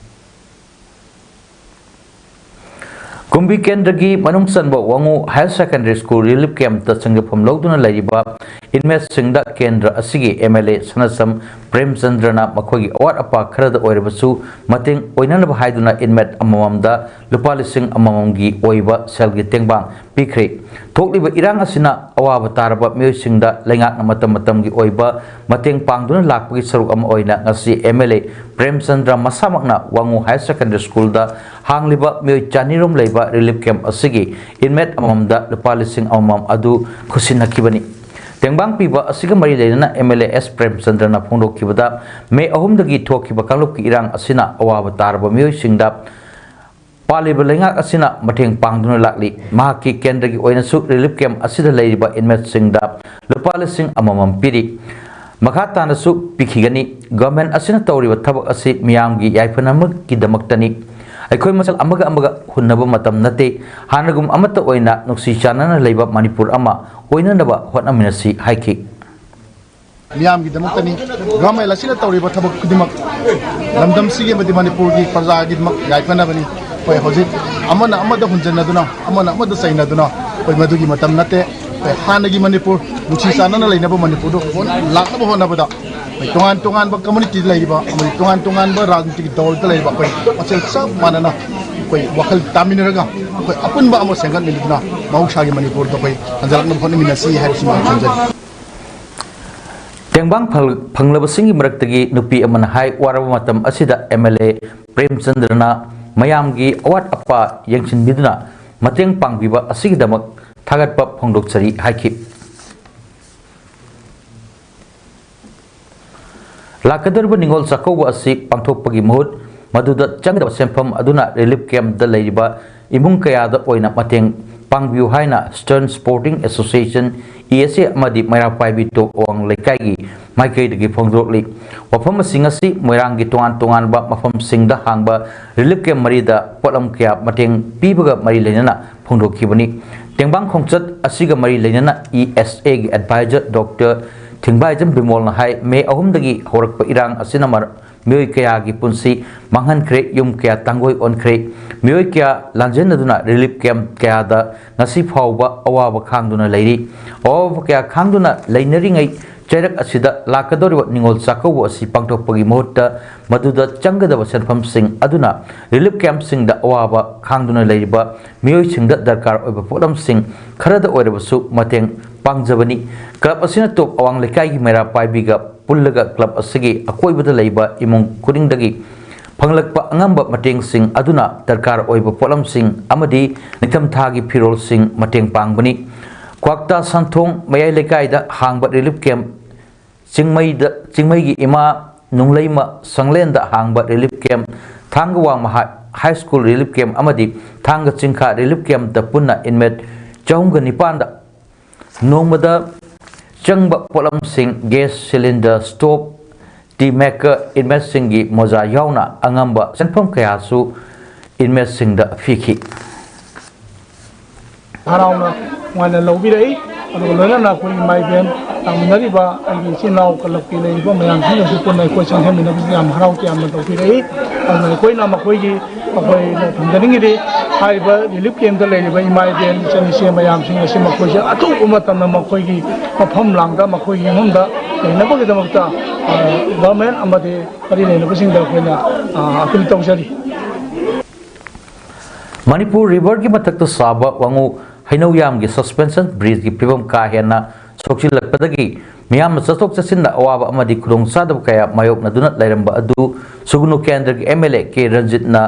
ꯀꯨꯝꯕꯤ ꯀꯦꯟꯗ꯭ꯔꯒꯤ ꯃꯅꯨꯡ ꯆꯟꯕ ꯋꯥꯉꯨ ꯍꯥꯌꯔ ꯁꯦꯀꯦꯟꯗꯔꯤ ꯁ꯭ꯀꯨꯜ ꯔꯤꯂꯤꯐ ꯀꯦꯝꯞꯇ ꯆꯪꯖꯐꯝ ꯂꯧꯗꯨꯅ ꯂꯩꯔꯤꯕ ꯏꯟꯃꯦꯠꯁꯤꯡꯗ ꯀꯦꯟꯗ꯭ꯔ ꯑꯁꯤꯒꯤ ꯑꯦꯝ ꯑꯦꯜ ꯑꯦ ꯁꯅꯥꯁꯝ ꯄ꯭ꯔꯦꯝꯆꯟꯗ꯭ꯔꯅ ꯃꯈꯣꯏꯒꯤ ꯑꯋꯥꯠ ꯑꯄꯥ ꯈꯔꯗ ꯑꯣꯏꯔꯕꯁꯨ ꯃꯇꯦꯡ ꯑꯣꯏꯅꯅꯕ ꯍꯥꯏꯗꯨꯅ ꯏꯟꯃꯦꯠ ꯑꯃꯃꯝꯗ ꯂꯨꯄꯥ ꯂꯤꯁꯤꯡ ꯑꯃꯃꯝꯒꯤ ꯑꯣꯏꯕ ꯁꯦꯜꯒꯤ ꯇꯦꯡꯕꯥꯡ ꯄꯤꯈ꯭ꯔꯦ꯫ ꯊꯣꯛꯂꯤꯕ ꯏꯔꯥꯡ ꯑꯁꯤꯅ ꯑꯋꯥꯕ ꯇꯥꯔꯕ ꯃꯤꯑꯣꯏꯁꯤꯡꯗ ꯂꯩꯉꯥꯛꯅ ꯃꯇꯝ ꯃꯇꯝꯒꯤ ꯑꯣꯏꯕ ꯃꯇꯦꯡ ꯄꯥꯡꯗꯨꯅ ꯂꯥꯛꯄꯒꯤ ꯁꯔꯨꯛ ꯑꯃ ꯑꯣꯏꯅ ꯉꯁꯤ ꯑꯦꯝ ꯑꯦꯜ ꯑꯦ ꯄ꯭ꯔꯦꯝꯆꯟꯗ꯭ꯔ ꯃꯁꯥꯃꯛꯅ ꯋꯥꯉꯨ ꯍꯥꯌꯔ ꯁꯦꯀꯦꯟꯗꯔꯤ ꯁ꯭ꯀꯨꯜꯗ ꯍꯥꯡꯂꯤꯕ ꯃꯤꯑꯣꯏ ꯆꯅꯤꯔꯣꯝ ꯂꯩꯕ ꯔꯤꯂꯤꯐ ꯀꯦꯝꯞ ꯑꯁꯤꯒꯤ ꯏꯟꯃꯦꯠ ꯑꯃꯃꯝꯗ ꯂꯨꯄꯥ ꯂꯤꯁꯤꯡ ꯑꯃꯃꯝ ꯑꯗꯨ ꯈꯨꯠꯁꯤꯟꯅꯈꯤꯕꯅꯤ꯫ ꯇꯦꯡꯕꯥꯡ ꯄꯤꯕ ꯑꯁꯤꯒ ꯃꯔꯤ ꯂꯩꯅꯅ ꯑꯦꯝ ꯑꯦꯜ ꯑꯦ ꯑꯦꯁ ꯄ꯭ꯔꯦꯝꯆꯟꯗ꯭ꯔꯅ ꯐꯣꯡꯗꯣꯛꯈꯤꯕꯗ, ꯃꯦ ꯑꯍꯨꯝꯗꯒꯤ ꯊꯣꯛꯈꯤꯕ ꯀꯥꯡꯂꯨꯞꯀꯤ ꯏꯔꯥꯡ ꯑꯁꯤꯅ ꯑꯋꯥꯕ ꯇꯥꯔꯕ ꯃꯤꯑꯣꯏꯁꯤꯡꯗ ꯄꯥꯜꯂꯤꯕ ꯂꯩꯉꯥꯛ ꯑꯁꯤꯅ ꯃꯇꯦꯡ ꯄꯥꯡꯗꯨꯅ ꯂꯥꯛꯂꯤ꯫ ꯃꯍꯥꯛꯀꯤ ꯀꯦꯟꯗ꯭ꯔꯒꯤ ꯑꯣꯏꯅꯁꯨ relief camp ꯑꯁꯤꯗ ꯂꯩꯔꯤꯕ inmateꯁꯤꯡꯗ ꯂꯨꯄꯥ ꯂꯤꯁꯤꯡ ꯑꯃꯃꯝ ꯄꯤꯔꯤ꯫ ꯃꯈꯥ ꯇꯥꯅꯁꯨ ꯄꯤꯈꯤꯒꯅꯤ꯫ Government ꯑꯁꯤꯅ ꯇꯧꯔꯤꯕ ꯊꯕꯛ ꯑꯁꯤ ꯃꯤꯌꯥꯝꯒꯤ ꯌꯥꯏꯐꯅꯕꯒꯤꯗꯃꯛꯇꯅꯤ꯫ ꯑꯩꯈꯣꯏ ꯃꯁꯦꯜ ꯑꯃꯒ ꯑꯃꯒ ꯍꯨꯟꯅꯕ ꯃꯇꯝ ꯅꯠꯇꯦ꯫ ꯍꯥꯟꯅꯒꯨꯝ ꯑꯃꯠꯇ ꯑꯣꯏꯅ ꯅꯨꯡꯁꯤ ꯆꯥꯟꯅꯅ ꯂꯩꯕ ꯃꯅꯤꯄꯨꯔ ꯑꯃ ꯑꯣꯏꯅꯅꯕ ꯍꯣꯠꯅꯃꯤꯟꯅꯁꯤ ꯍꯥꯏꯈꯤ꯫ ꯃꯤꯌꯥꯝꯒꯤꯗꯃꯛꯇꯅꯤ꯫ Government ꯑꯁꯤꯅ ꯇꯧꯔꯤꯕ ꯊꯕꯛ ꯈꯨꯗꯤꯡꯃꯛ ꯂꯝꯗꯝꯁꯤꯒꯤ ꯑꯃꯗꯤ ꯃꯅꯤꯄꯨꯔꯒꯤ ꯄ꯭ꯔꯖꯥꯒꯤꯗꯃꯛ ꯌꯥꯏꯐꯅꯕꯅꯤ꯫ ꯑꯩꯈꯣꯏ ꯍꯧꯖꯤꯛ ꯑꯃꯅ ꯑꯃꯗ ꯍꯨꯟꯖꯟꯅꯗꯨꯅ, ꯑꯃꯅ ꯑꯃꯗ ꯆꯩꯅꯗꯨꯅ ꯑꯩꯈꯣꯏ ꯃꯗꯨꯒꯤ ꯃꯇꯝ ꯅꯠꯇꯦ꯫ ꯑꯩꯈꯣꯏ ꯍꯥꯟꯅꯒꯤ ꯃꯅꯤꯄꯨꯔ, ꯅꯨꯡꯁꯤ ꯆꯥꯟꯅꯅ ꯂꯩꯅꯕ ꯃꯅꯤꯄꯨꯔꯗꯨ ꯍꯣꯟ-, ꯂꯥꯛꯅꯕ ꯍꯣꯠꯅꯕꯗ ꯑꯩꯈꯣꯏ ꯇꯣꯉꯥꯟ ꯇꯣꯉꯥꯟꯕ community ꯂꯩꯔꯤꯕ ꯑꯃꯗꯤ ꯇꯣꯉꯥꯟ ꯇꯣꯉꯥꯟꯕ ꯔꯥꯖꯅꯤꯇꯤꯒꯤ ꯗꯜꯗ ꯂꯩꯔꯤꯕ ꯑꯩꯈꯣꯏ ꯃꯁꯦꯜ ꯆꯞ ꯃꯥꯟꯅꯅ ꯑꯩꯈꯣꯏ ꯋꯥꯈꯜ ꯇꯥꯃꯤꯟꯅꯔꯒ ꯑꯩꯈꯣꯏ ꯑꯄꯨꯟꯕ ꯑꯃ ꯁꯦꯝꯒꯠꯃꯤꯟꯅꯗꯨꯅ ꯃꯍꯧꯁꯥꯒꯤ ꯃꯅꯤꯄꯨꯔꯗ ꯑꯩꯈꯣꯏ ꯍꯟꯖꯤꯜꯂꯛꯅꯕ ꯍꯣꯠꯅꯃꯤꯟꯅꯁꯤ ꯍꯥꯏꯕꯁꯤꯃ ꯊꯝꯖꯒꯦ꯫ ꯇꯦꯡꯕꯥꯡ ꯐꯪ-, ꯐꯪꯂꯕꯁꯤꯡꯒꯤ ꯃꯔꯛꯇꯒꯤ ꯅꯨꯄꯤ ꯑꯃꯅ ꯍꯥꯏ, ꯋꯥꯔꯕ ꯃꯇꯝ ꯑꯁꯤꯗ MLA ꯄ꯭ꯔꯦꯝꯆꯟꯗ꯭ꯔꯅ ꯃꯌꯥꯝꯒꯤ ꯑꯋꯥꯠ ꯑꯄꯥ ꯌꯦꯡꯁꯤꯟꯕꯤꯗꯨꯅ ꯃꯇꯦꯡ ꯄꯥꯡꯕꯤꯕ ꯑꯁꯤꯒꯤꯗꯃꯛ ꯊꯥꯒꯠꯄ ꯐꯣꯡꯗꯣꯛꯆꯔꯤ ꯍꯥꯏꯈꯤ꯫ ꯂꯥꯛꯀꯗꯧꯔꯤꯕ ꯅꯤꯉꯣꯜ ꯆꯥꯛꯀꯧꯕ ꯑꯁꯤ ꯄꯥꯡꯊꯣꯛꯄꯒꯤ ꯃꯍꯨꯠ, ꯃꯗꯨꯗ ꯆꯪꯒꯗꯕ ꯁꯦꯟꯐꯝ ꯑꯗꯨꯅ relief camp ꯗ ꯂꯩꯔꯤꯕ ꯏꯃꯨꯡ ꯀꯌꯥꯗ ꯑꯣꯏꯅ ꯃꯇꯦꯡ ꯄꯥꯡꯕꯤꯌꯨ ꯍꯥꯏꯅ Eastern Sporting Association, ESA, ꯑꯃꯗꯤ ꯃꯩꯔꯥ ꯄꯥꯏꯕꯤ ꯇꯣꯞ ꯑꯋꯥꯡ ꯂꯩꯀꯥꯏꯒꯤ ꯃꯥꯏꯀꯩꯗꯒꯤ ꯐꯣꯡꯗꯣꯔꯛꯂꯤ꯫ ꯋꯥꯐꯝꯁꯤꯡ ꯑꯁꯤ ꯃꯣꯏꯔꯥꯡꯒꯤ ꯇꯣꯉꯥꯟ ꯇꯣꯉꯥꯟꯕ ꯃꯐꯝꯁꯤꯡꯗ ꯍꯥꯡꯕ relief camp ꯃꯔꯤꯗ ꯄꯣꯠꯂꯝ ꯀꯌꯥ ꯃꯇꯦꯡ ꯄꯤꯕꯒ ꯃꯔꯤ ꯂꯩꯅꯅ ꯐꯣꯡꯗꯣꯛꯈꯤꯕꯅꯤ꯫ ꯇꯦꯡꯕꯥꯡ ꯈꯣꯡꯆꯠ ꯑꯁꯤꯒ ꯃꯔꯤ ꯂꯩꯅꯅ ESA ꯒꯤ advisor Doctor ꯊꯤꯡꯕꯥꯏꯖꯝ ꯕꯤꯃꯣꯜꯅ ꯍꯥꯏ, ꯃꯦ ꯑꯍꯨꯝꯗꯒꯤ ꯍꯧꯔꯛꯄ ꯏꯔꯥꯡ ꯑꯁꯤꯅ ꯃꯔ-, ꯃꯤꯑꯣꯏ ꯀꯌꯥꯒꯤ ꯄꯨꯟꯁꯤ ꯃꯥꯡꯍꯟꯈ꯭ꯔꯦ, ꯌꯨꯝ ꯀꯌꯥ ꯇꯥꯡꯒꯣꯏ ꯑꯣꯟꯈ꯭ꯔꯦ꯫ ꯃꯤꯑꯣꯏ ꯀꯌꯥ ꯂꯥꯟꯖꯦꯟꯅꯗꯨꯅ relief camp ꯀꯌꯥꯗ ꯉꯁꯤ ꯐꯥꯎꯕ ꯑꯋꯥꯕ ꯈꯥꯡꯗꯨꯅ ꯂꯩꯔꯤ꯫ ꯑꯋꯥꯕ ꯀꯌꯥ ꯈꯥꯡꯗꯨꯅ ꯂꯩꯅꯔꯤꯉꯩ ꯆꯩꯔꯛ ꯑꯁꯤꯗ ꯂꯥꯛꯀꯗꯧꯔꯤꯕ ꯅꯤꯉꯣꯜ ꯆꯥꯛꯀꯧꯕ ꯑꯁꯤ ꯄꯥꯡꯊꯣꯛꯄꯒꯤ ꯃꯍꯨꯠꯇ, ꯃꯗꯨꯗ ꯆꯪꯒꯗꯕ ꯁꯦꯟꯐꯝꯁꯤꯡ ꯑꯗꯨꯅ relief camp ꯁꯤꯡꯗ ꯑꯋꯥꯕ ꯈꯥꯡꯗꯨꯅ ꯂꯩꯔꯤꯕ ꯃꯤꯑꯣꯏꯁꯤꯡꯗ ꯗꯔꯀꯥꯔ ꯑꯣꯏꯕ ꯄꯣꯠꯂꯝꯁꯤꯡ ꯈꯔꯗ ꯑꯣꯏꯔꯕꯁꯨ ꯃꯇꯦꯡ ꯄꯥꯡꯖꯕꯅꯤ꯫ Club ꯑꯁꯤꯅ ꯇꯣꯞ ꯑꯋꯥꯡ ꯂꯩꯀꯥꯏꯒꯤ ꯃꯩꯔꯥ ꯄꯥꯏꯕꯤꯒ ꯄꯨꯜꯂꯒ club ꯑꯁꯤꯒꯤ ꯑꯀꯣꯏꯕꯗ ꯂꯩꯕ ꯏꯃꯨꯡ ꯈꯨꯗꯤꯡꯗꯒꯤ ꯐꯪꯂꯛꯄ ꯑꯉꯝꯕ ꯃꯇꯦꯡꯁꯤꯡ ꯑꯗꯨꯅ ꯗꯔꯀꯥꯔ ꯑꯣꯏꯕ ꯄꯣꯠꯂꯝꯁꯤꯡ ꯑꯃꯗꯤ ꯅꯤꯡꯊꯝꯊꯥꯒꯤ ꯐꯤꯔꯣꯜꯁꯤꯡ ꯃꯇꯦꯡ ꯄꯥꯡꯕꯅꯤ꯫ ꯀ꯭ꯋꯥꯛꯇꯥ ꯁꯟꯊꯣꯡ ꯃꯌꯥꯏ ꯂꯩꯀꯥꯏꯗ ꯍꯥꯡꯕ relief camp, ꯆꯤꯡꯃꯩꯗ, ꯆꯤꯡꯃꯩꯒꯤ ꯏꯃꯥ ꯅꯨꯡꯂꯩꯃ ꯁꯪꯂꯦꯟꯗ ꯍꯥꯡꯕ relief camp, ꯊꯥꯡꯒ ꯋꯥꯡꯃ ꯍꯥꯏ-, High School Relief Camp ꯑꯃꯗꯤ ꯊꯥꯡꯒ ꯆꯤꯡꯈꯥ Relief Campꯇ ꯄꯨꯟꯅ inmate ꯆꯍꯨꯝꯒ ꯅꯤꯄꯥꯟꯗ ꯅꯣꯡꯃꯗ ꯆꯪꯕ ꯄꯣꯠꯂꯝꯁꯤꯡ, gas cylinder, stove, tea maker, inmateꯁꯤꯡꯒꯤ ꯃꯣꯖꯥ ꯌꯥꯎꯅ ꯑꯉꯝꯕ ꯁꯦꯟꯐꯝ ꯀꯌꯥꯁꯨ inmateꯁꯤꯡꯗ ꯄꯤꯈꯤ꯫ ꯍꯔꯥꯎꯅ ꯅꯨꯡꯉꯥꯏꯅ ꯂꯧꯕꯤꯔꯛꯏ꯫ ꯑꯗꯨꯒ ꯂꯣꯏꯅꯅ ꯑꯩꯈꯣꯏ ꯏꯃꯥ ꯏꯕꯦꯟ ꯇꯥꯃꯤꯟꯅꯔꯤꯕ ꯑꯩꯒꯤ ꯏꯆꯤꯟ ꯏꯅꯥꯎ ꯀ꯭ꯂꯕꯀꯤ ꯂꯩꯔꯤꯕ ꯃꯌꯥꯝꯁꯤꯡꯅꯁꯨ ꯄꯨꯟꯅ ꯑꯩꯈꯣꯏ ꯆꯪꯁꯤꯟꯃꯤꯟꯅꯕꯁꯤ ꯌꯥꯝ ꯍꯔꯥꯎ ꯇꯌꯥꯝꯅ ꯇꯧꯕꯤꯔꯛꯏ꯫ ꯑꯗꯨꯅ ꯑꯩꯈꯣꯏꯅ ꯃꯈꯣꯏꯒꯤ ꯑꯩꯈꯣꯏꯅ ꯊꯝꯖꯅꯤꯡꯉꯤꯗꯤ ꯍꯥꯏꯔꯤꯕ relief campꯇ ꯂꯩꯔꯤꯕ ꯏꯃꯥ ꯏꯕꯦꯟ ꯏꯆꯟ ꯏꯆꯦ ꯃꯌꯥꯝꯁꯤꯡ ꯑꯁꯤ ꯃꯈꯣꯏꯁꯦ ꯑꯊꯨꯕ ꯃꯇꯝꯗ ꯃꯈꯣꯏꯒꯤ ꯃꯐꯝ ꯂꯥꯡꯗ ꯃꯈꯣꯏꯒꯤ ꯌꯨꯝꯗ ꯂꯩꯅꯕꯒꯤꯗꯃꯛꯇ government ꯑꯃꯗꯤ ꯃꯔꯤ ꯂꯩꯅꯕꯁꯤꯡꯗ ꯑꯩꯈꯣꯏꯅ appeal ꯇꯧꯖꯔꯤ꯫ ꯃꯅꯤꯄꯨꯔ Riverꯒꯤ ꯃꯊꯛꯇ ꯁꯥꯕ ꯋꯥꯉꯨ ꯍꯩꯅꯧꯌꯥꯝꯒꯤ suspension bridgeꯀꯤ ꯐꯤꯕꯝ ꯀꯥ ꯍꯦꯟꯅ ꯁꯣꯛꯆꯤꯜꯂꯛꯄꯗꯒꯤ ꯃꯤꯌꯥꯝꯅ ꯆꯠꯊꯣꯛ ꯆꯠꯁꯤꯟꯗ ꯑꯋꯥꯕ ꯑꯃꯗꯤ ꯈꯨꯗꯣꯡꯆꯥꯗꯕ ꯀꯌꯥ ꯃꯥꯌꯣꯛꯅꯗꯨꯅ ꯂꯩꯔꯝꯕ ꯑꯗꯨ ꯁꯨꯒꯅꯨ ꯀꯦꯟꯗ꯭ꯔꯒꯤ MLA ꯀꯦ ꯔꯟꯖꯤꯠꯅ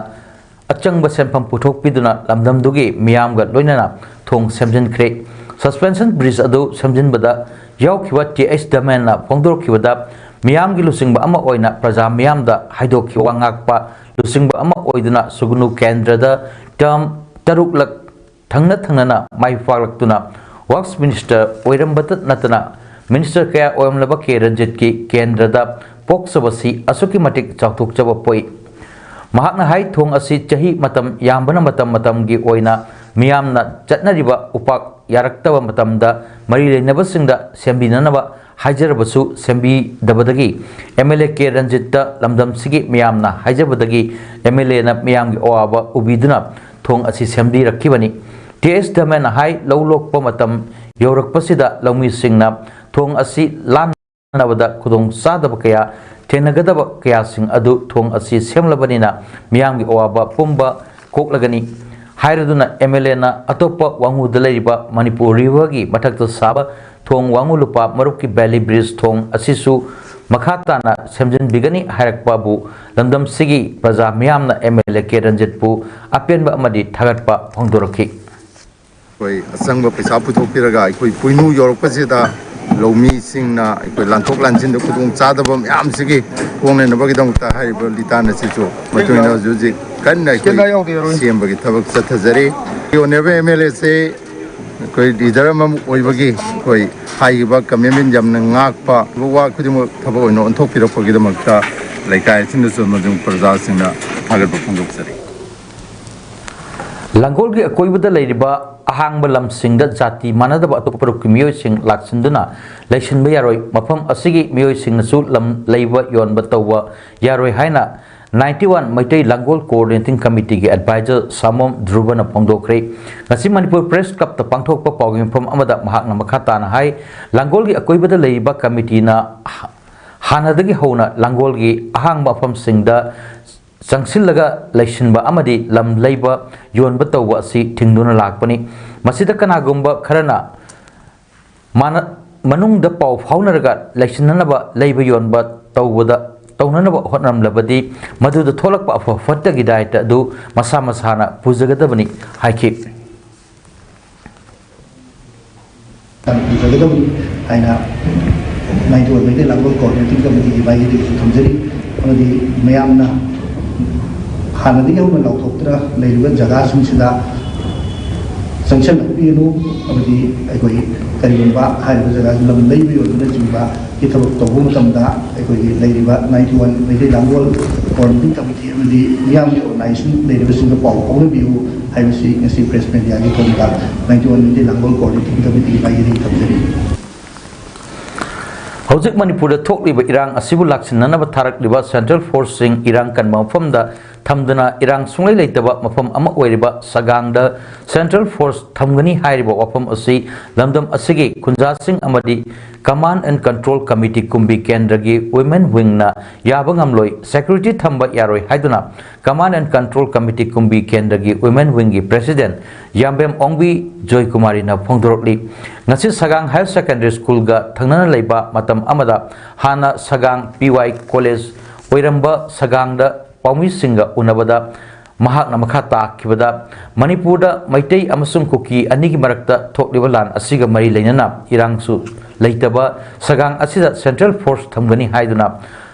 ꯑꯆꯪꯕ ꯁꯦꯟꯐꯝ ꯄꯨꯊꯣꯛꯄꯤꯗꯨꯅ ꯂꯝꯗꯝꯗꯨꯒꯤ ꯃꯤꯌꯥꯝꯒ ꯂꯣꯏꯅꯅ ꯊꯣꯡ ꯁꯦꯝꯖꯤꯟꯈ꯭ꯔꯦ꯫ Suspension bridge ꯑꯗꯨ ꯁꯦꯝꯖꯤꯟꯕꯗ ꯌꯥꯎꯈꯤꯕ ꯇꯤ ꯑꯩꯆ ꯗꯃꯦꯟꯅ ꯐꯣꯡꯗꯣꯔꯛꯈꯤꯕꯗ, ꯃꯤꯌꯥꯝꯒꯤ ꯂꯨꯆꯤꯡꯕ ꯑꯃ ꯑꯣꯏꯅ ꯄ꯭ꯔꯖꯥ ꯃꯤꯌꯥꯝꯗ ꯍꯥꯏꯗꯣꯛꯈꯤꯕ ꯋꯥ ꯉꯥꯛꯄ ꯂꯨꯆꯤꯡꯕ ꯑꯃ ꯑꯣꯏꯗꯨꯅ ꯁꯨꯒꯅꯨ ꯀꯦꯟꯗ꯭ꯔꯗ term ꯇꯔꯨꯛꯂꯛ ꯊꯪꯅ ꯊꯪꯅꯅ ꯃꯥꯏ ꯄꯥꯛꯂꯛꯇꯨꯅ Works Minister ꯑꯣꯏꯔꯝꯕꯇ ꯅꯠꯇꯅ Minister ꯀꯌꯥ ꯑꯣꯏꯔꯝꯂꯕ ꯀꯦ ꯔꯟꯖꯤꯠꯀꯤ ꯀꯦꯟꯗ꯭ꯔꯗ ꯄꯣꯛꯆꯕꯁꯤ ꯑꯁꯨꯛꯀꯤ ꯃꯇꯤꯛ ꯆꯥꯎꯊꯣꯛꯆꯕ ꯄꯣꯛꯏ꯫ ꯃꯍꯥꯛꯅ ꯍꯥꯏ, ꯊꯣꯡ ꯑꯁꯤ ꯆꯍꯤ ꯃꯇꯝ ꯌꯥꯝꯕꯅ ꯃꯇꯝ ꯃꯇꯝꯒꯤ ꯑꯣꯏꯅ ꯃꯤꯌꯥꯝꯅ ꯆꯠꯅꯔꯤꯕ ꯎꯄꯥꯛ ꯌꯥꯔꯛꯇꯕ ꯃꯇꯝꯗ ꯃꯔꯤ ꯂꯩꯅꯕꯁꯤꯡꯗ ꯁꯦꯝꯕꯤꯅꯅꯕ ꯍꯥꯏꯖꯔꯕꯁꯨ ꯁꯦꯝꯕꯤꯗꯕꯗꯒꯤ MLA ꯀꯦ ꯔꯟꯖꯤꯠꯇ ꯂꯝꯗꯝꯁꯤꯒꯤ ꯃꯤꯌꯥꯝꯅ ꯍꯥꯏꯖꯕꯗꯒꯤ MLAꯅ ꯃꯤꯌꯥꯝꯒꯤ ꯑꯋꯥꯕ ꯎꯕꯤꯗꯨꯅ ꯊꯣꯡ ꯑꯁꯤ ꯁꯦꯝꯕꯤꯔꯛꯈꯤꯕꯅꯤ꯫ ꯇꯤ ꯑꯩꯆ ꯗꯃꯦꯟꯅ ꯍꯥꯏ, ꯂꯧ ꯂꯣꯛꯄ ꯃꯇꯝ ꯌꯧꯔꯛꯄꯁꯤꯗ ꯂꯧꯃꯤꯁꯤꯡꯅ ꯊꯣꯡ ꯑꯁꯤ ꯂꯥꯟꯅꯕꯗ ꯈꯨꯗꯣꯡ ꯆꯥꯗꯕ ꯀꯌꯥ ꯊꯦꯡꯅꯒꯗꯕ ꯀꯌꯥꯁꯤꯡ ꯑꯗꯨ ꯊꯣꯡ ꯑꯁꯤ ꯁꯦꯝꯂꯕꯅꯤꯅ ꯃꯤꯌꯥꯝꯒꯤ ꯑꯋꯥꯕ ꯄꯨꯝꯕ ꯀꯣꯛꯂꯒꯅꯤ ꯍꯥꯏꯔꯗꯨꯅ MLAꯅ ꯑꯇꯣꯞꯄ ꯋꯥꯉꯨꯗ ꯂꯩꯔꯤꯕ ꯃꯅꯤꯄꯨꯔ Riverꯒꯤ ꯃꯊꯛꯇ ꯁꯥꯕ ꯊꯣꯡ ꯋꯥꯉꯨ ꯂꯨꯄꯥ ꯃꯔꯨꯛꯀꯤ Bailey Bridge ꯊꯣꯡ ꯑꯁꯤꯁꯨ ꯃꯈꯥ ꯇꯥꯅ ꯁꯦꯝꯖꯤꯟꯕꯤꯒꯅꯤ ꯍꯥꯏꯔꯛꯄꯕꯨ ꯂꯝꯗꯝꯁꯤꯒꯤ ꯄ꯭ꯔꯖꯥ ꯃꯤꯌꯥꯝꯅ MLA ꯀꯦ ꯔꯟꯖꯤꯠꯄꯨ ꯑꯄꯦꯟꯕ ꯑꯃꯗꯤ ꯊꯥꯒꯠꯄ ꯐꯣꯡꯗꯣꯔꯛꯈꯤ꯫ ꯑꯩꯈꯣꯏ ꯑꯆꯪꯕ ꯄꯩꯁꯥ ꯄꯨꯊꯣꯛꯄꯤꯔꯒ ꯑꯩꯈꯣꯏ ꯄꯣꯏꯅꯨ ꯌꯧꯔꯛꯄꯁꯤꯗ ꯂꯧꯃꯤꯁꯤꯡꯅ ꯑꯩꯈꯣꯏ ꯂꯥꯟꯊꯣꯛ ꯂꯥꯟꯁꯤꯟꯗ ꯈꯨꯗꯣꯡ ꯆꯥꯗꯕ ꯃꯌꯥꯝꯁꯤꯒꯤ ꯀꯣꯛꯅꯅꯕꯒꯤꯗꯃꯛꯇ ꯍꯥꯏꯔꯤꯕ ꯂꯤꯇꯥꯟ ꯑꯁꯤꯁꯨ ꯃꯇꯨꯡ ꯏꯟꯅ ꯍꯧꯖꯤꯛ ꯍꯧꯖꯤꯛ ꯀꯟꯅ ꯑꯩꯈꯣꯏ ꯁꯦꯝꯕꯒꯤ ꯊꯕꯛ ꯆꯠꯊꯖꯔꯤ꯫ ꯑꯣꯅꯦꯕ ꯑꯦꯝ ꯑꯦꯜ ꯑꯦꯁꯦ ꯑꯩꯈꯣꯏ ꯂꯤꯗꯔ ꯑꯃ ꯑꯣꯏꯕꯒꯤ ꯑꯩꯈꯣꯏ ꯍꯥꯏꯈꯤꯕ ꯀꯃꯤꯠꯃꯦꯟ ꯌꯥꯝꯅ ꯉꯥꯛꯄ ꯋꯥ ꯈꯨꯗꯤꯡꯃꯛ ꯊꯕꯛ ꯑꯣꯏꯅ ꯑꯣꯟꯊꯣꯛꯄꯤꯔꯛꯄꯒꯤꯗꯃꯛꯇ ꯂꯩꯀꯥꯏ ꯑꯁꯤꯅꯁꯨ ꯑꯃꯁꯨꯡ ꯄ꯭ꯔꯖꯥꯁꯤꯡꯅ ꯊꯥꯒꯠꯄ ꯐꯣꯡꯗꯣꯛꯆꯔꯤ꯫ ꯂꯥꯡꯒꯣꯜꯒꯤ ꯑꯀꯣꯏꯕꯗ ꯂꯩꯔꯤꯕ ꯑꯍꯥꯡꯕ ꯂꯝꯁꯤꯡꯗ ꯖꯥꯇꯤ ꯃꯥꯟꯅꯗꯕ ꯑꯇꯣꯞꯄ ꯐꯨꯔꯨꯞꯀꯤ ꯃꯤꯑꯣꯏꯁꯤꯡ ꯂꯥꯛꯁꯤꯟꯗꯨꯅ ꯂꯩꯁꯤꯟꯕ ꯌꯥꯔꯣꯏ꯫ ꯃꯐꯝ ꯑꯁꯤꯒꯤ ꯃꯤꯑꯣꯏꯁꯤꯡꯅꯁꯨ ꯂꯝ ꯂꯩꯕ ꯌꯣꯟꯕ ꯇꯧꯕ ꯌꯥꯔꯣꯏ ꯍꯥꯏꯅ ꯅꯥꯏꯟꯇꯤ ꯋꯥꯟ ꯃꯩꯇꯩ ꯂꯥꯡꯒꯣꯜ ꯀꯣꯑꯣꯔꯗꯤꯅꯦꯇꯤꯡ ꯀꯃꯤꯇꯤꯒꯤ ꯑꯦꯗꯚꯥꯏꯖꯔ ꯁꯥꯃꯣꯝ ꯙ꯭ꯔꯨꯕꯅ ꯐꯣꯡꯗꯣꯛꯈ꯭ꯔꯦ꯫ ꯉꯁꯤ ꯃꯅꯤꯄꯨꯔ ꯄ꯭ꯔꯦꯁ ꯀ꯭ꯂꯕꯇ ꯄꯥꯡꯊꯣꯛꯄ ꯄꯥꯎꯒꯤ ꯃꯤꯐꯝ ꯑꯃꯗ ꯃꯍꯥꯛꯅ ꯃꯈꯥ ꯇꯥꯅ ꯍꯥꯏ, ꯂꯥꯡꯒꯣꯜꯒꯤ ꯑꯀꯣꯏꯕꯗ ꯂꯩꯔꯤꯕ ꯀꯃꯤꯇꯤꯅ ꯍꯥꯟꯅꯗꯒꯤ ꯍꯧꯅ ꯂꯥꯡꯒꯣꯜꯒꯤ ꯑꯍꯥꯡꯕ ꯃꯐꯝꯁꯤꯡꯗ ꯆꯪꯁꯤꯜꯂꯒ ꯂꯩꯁꯤꯟꯕ ꯑꯃꯗꯤ ꯂꯝ ꯂꯩꯕ ꯌꯣꯟꯕ ꯇꯧꯕ ꯑꯁꯤ ꯊꯤꯡꯗꯨꯅ ꯂꯥꯛꯄꯅꯤ꯫ ꯃꯁꯤꯗ ꯀꯅꯥꯒꯨꯝꯕ ꯈꯔꯅ ꯃꯥꯅ-, ꯃꯅꯨꯡꯗ ꯄꯥꯎ ꯐꯥꯎꯅꯔꯒ ꯂꯩꯁꯤꯟꯅꯅꯕ ꯂꯩꯕ ꯌꯣꯟꯕ ꯇꯧꯕꯗ, ꯇꯧꯅꯅꯕ ꯍꯣꯠꯅꯔꯝꯂꯕꯗꯤ ꯃꯗꯨꯗ ꯊꯣꯛꯂꯛꯄ ꯑꯐ ꯐꯠꯇꯒꯤ ꯗꯥꯏꯇ ꯑꯗꯨ ꯃꯁꯥ ꯃꯁꯥꯅ ꯄꯨꯖꯒꯗꯕꯅꯤ ꯍꯥꯏꯈꯤ꯫ ꯄꯨꯖꯒꯗꯕꯅꯤ ꯍꯥꯏꯅ ꯅꯥꯏꯟꯇꯤ ꯋꯥꯟ ꯃꯩꯇꯩ ꯂꯥꯡꯒꯣꯜ ꯀꯣꯑꯣꯔꯗꯤꯅꯦꯇꯤꯡ ꯀꯃꯤꯇꯤꯒꯤ ꯃꯥꯏꯀꯩꯗꯒꯤꯁꯨ ꯊꯝꯖꯔꯤ꯫ ꯑꯃꯗꯤ ꯃꯌꯥꯝꯅ ꯍꯥꯟꯅꯗꯒꯤ ꯍꯧꯅ ꯂꯥꯎꯊꯣꯛꯇꯨꯅ ꯂꯩꯔꯤꯕ ꯖꯒꯥꯁꯤꯡꯁꯤꯗ ꯆꯪꯁꯤꯜꯂꯛꯄꯤꯒꯅꯨ, ꯑꯃꯗꯤ ꯑꯩꯈꯣꯏ ꯀꯔꯤꯒꯨꯝꯕ ꯍꯥꯏꯔꯤꯕ ꯖꯒꯥꯁꯤ ꯂꯝ ꯂꯩꯕ ꯌꯣꯟꯕꯅꯆꯤꯡꯕꯒꯤ ꯊꯕꯛ ꯇꯧꯕ ꯃꯇꯝꯗ ꯑꯩꯈꯣꯏꯒꯤ ꯂꯩꯔꯤꯕ ꯅꯥꯏꯟꯇꯤ ꯋꯥꯟ ꯃꯩꯇꯩ ꯂꯥꯡꯒꯣꯜ ꯀꯣꯑꯣꯔꯗꯤꯅꯦꯇꯤꯡ ꯀꯃꯤꯇꯤ ꯑꯃꯗꯤ ꯃꯤꯌꯥꯝꯒꯤ ꯑꯣꯔꯒꯅꯥꯏꯖꯦꯁꯟ ꯂꯩꯔꯤꯕꯁꯤꯡꯗ ꯄꯥꯎ ꯐꯥꯎꯅꯕꯤꯌꯨ ꯍꯥꯏꯕꯁꯤ ꯉꯁꯤ ꯄ꯭ꯔꯦꯁ ꯃꯦꯗꯤꯌꯥꯒꯤ ꯊꯣꯡꯗ ꯅꯥꯏꯟꯇꯤ ꯋꯥꯟ ꯃꯩꯇꯩ ꯂꯥꯡꯒꯣꯜ ꯀꯣꯑꯣꯔꯗꯤꯅꯦꯇꯤꯡ ꯀꯃꯤꯇꯤꯒꯤ ꯃꯥꯏꯀꯩꯗꯒꯤ ꯊꯝꯖꯔꯤ꯫ ꯍꯧꯖꯤꯛ ꯃꯅꯤꯄꯨꯔꯗ ꯊꯣꯛꯂꯤꯕ ꯏꯔꯥꯡ ꯑꯁꯤꯕꯨ ꯂꯥꯛꯁꯤꯟꯅꯅꯕ ꯊꯥꯔꯛꯂꯤꯕ ꯁꯦꯟꯇ꯭ꯔꯦꯜ ꯐꯣꯔꯁꯁꯤꯡ ꯏꯔꯥꯡ ꯀꯟꯕ ꯃꯐꯝꯗ ꯊꯝꯗꯨꯅ ꯏꯔꯥꯡ ꯁꯨꯡꯂꯩ ꯂꯩꯇꯕ ꯃꯐꯝ ꯑꯃ ꯑꯣꯏꯔꯤꯕ ꯁꯒꯥꯡꯗ ꯁꯦꯟꯇ꯭ꯔꯦꯜ ꯐꯣꯔꯁ ꯊꯝꯒꯅꯤ ꯍꯥꯏꯔꯤꯕ ꯋꯥꯐꯝ ꯑꯁꯤ ꯂꯝꯗꯝ ꯑꯁꯤꯒꯤ ꯈꯨꯟꯖꯥꯁꯤꯡ ꯑꯃꯗꯤ ꯀꯃꯥꯟ ꯑꯦꯟ ꯀꯟꯇ꯭ꯔꯣꯜ ꯀꯃꯤꯇꯤ ꯀꯨꯝꯕꯤ ꯀꯦꯟꯗ꯭ꯔꯒꯤ ꯋꯤꯃꯦꯟ ꯋꯤꯡꯅ ꯌꯥꯕ ꯉꯝꯂꯣꯏ, ꯁꯦꯀ꯭ꯌꯨꯔꯤꯇꯤ ꯊꯝꯕ ꯌꯥꯔꯣꯏ ꯍꯥꯏꯗꯨꯅ ꯀꯃꯥꯟ ꯑꯦꯟ ꯀꯟꯇ꯭ꯔꯣꯜ ꯀꯃꯤꯇꯤ ꯀꯨꯝꯕꯤ ꯀꯦꯟꯗ꯭ꯔꯒꯤ ꯋꯤꯃꯦꯟ ꯋꯤꯡꯒꯤ ꯄ꯭ꯔꯦꯁꯤꯗꯦꯟꯠ ꯌꯥꯝꯕꯦꯝ ꯑꯣꯡꯕꯤ ꯖꯣꯏꯀꯨꯃꯥꯔꯤꯅ ꯐꯣꯡꯗꯣꯔꯛꯂꯤ꯫ ꯉꯁꯤ ꯁꯒꯥꯡ ꯍꯥꯌꯔ ꯁꯦꯀꯦꯟꯗꯔꯤ ꯁ꯭ꯀꯨꯜꯒ ꯊꯪꯅꯅ ꯂꯩꯕ ꯃꯇꯝ ꯑꯃꯗ ꯍꯥꯟꯅ ꯁꯒꯥꯡ ꯄꯤ ꯋꯥꯏ ꯀꯣꯂꯦꯖ ꯑꯣꯏꯔꯝꯕ ꯁꯒꯥꯡꯗ ꯄꯥꯎꯃꯤꯁꯤꯡꯒ ꯎꯅꯕꯗ ꯃꯍꯥꯛꯅ ꯃꯈꯥ ꯇꯥꯈꯤꯕꯗ, ꯃꯅꯤꯄꯨꯔꯗ ꯃꯩꯇꯩ ꯑꯃꯁꯨꯡ ꯀꯨꯀꯤ ꯑꯅꯤꯒꯤ ꯃꯔꯛꯇ ꯊꯣꯛꯂꯤꯕ ꯂꯥꯟ ꯑꯁꯤꯒ ꯃꯔꯤ ꯂꯩꯅꯅ ꯏꯔꯥꯡꯁꯨ ꯂꯩꯇꯕ ꯁꯒꯥꯡ ꯑꯁꯤꯗ central force ꯊꯝꯒꯅꯤ ꯍꯥꯏꯗꯨꯅ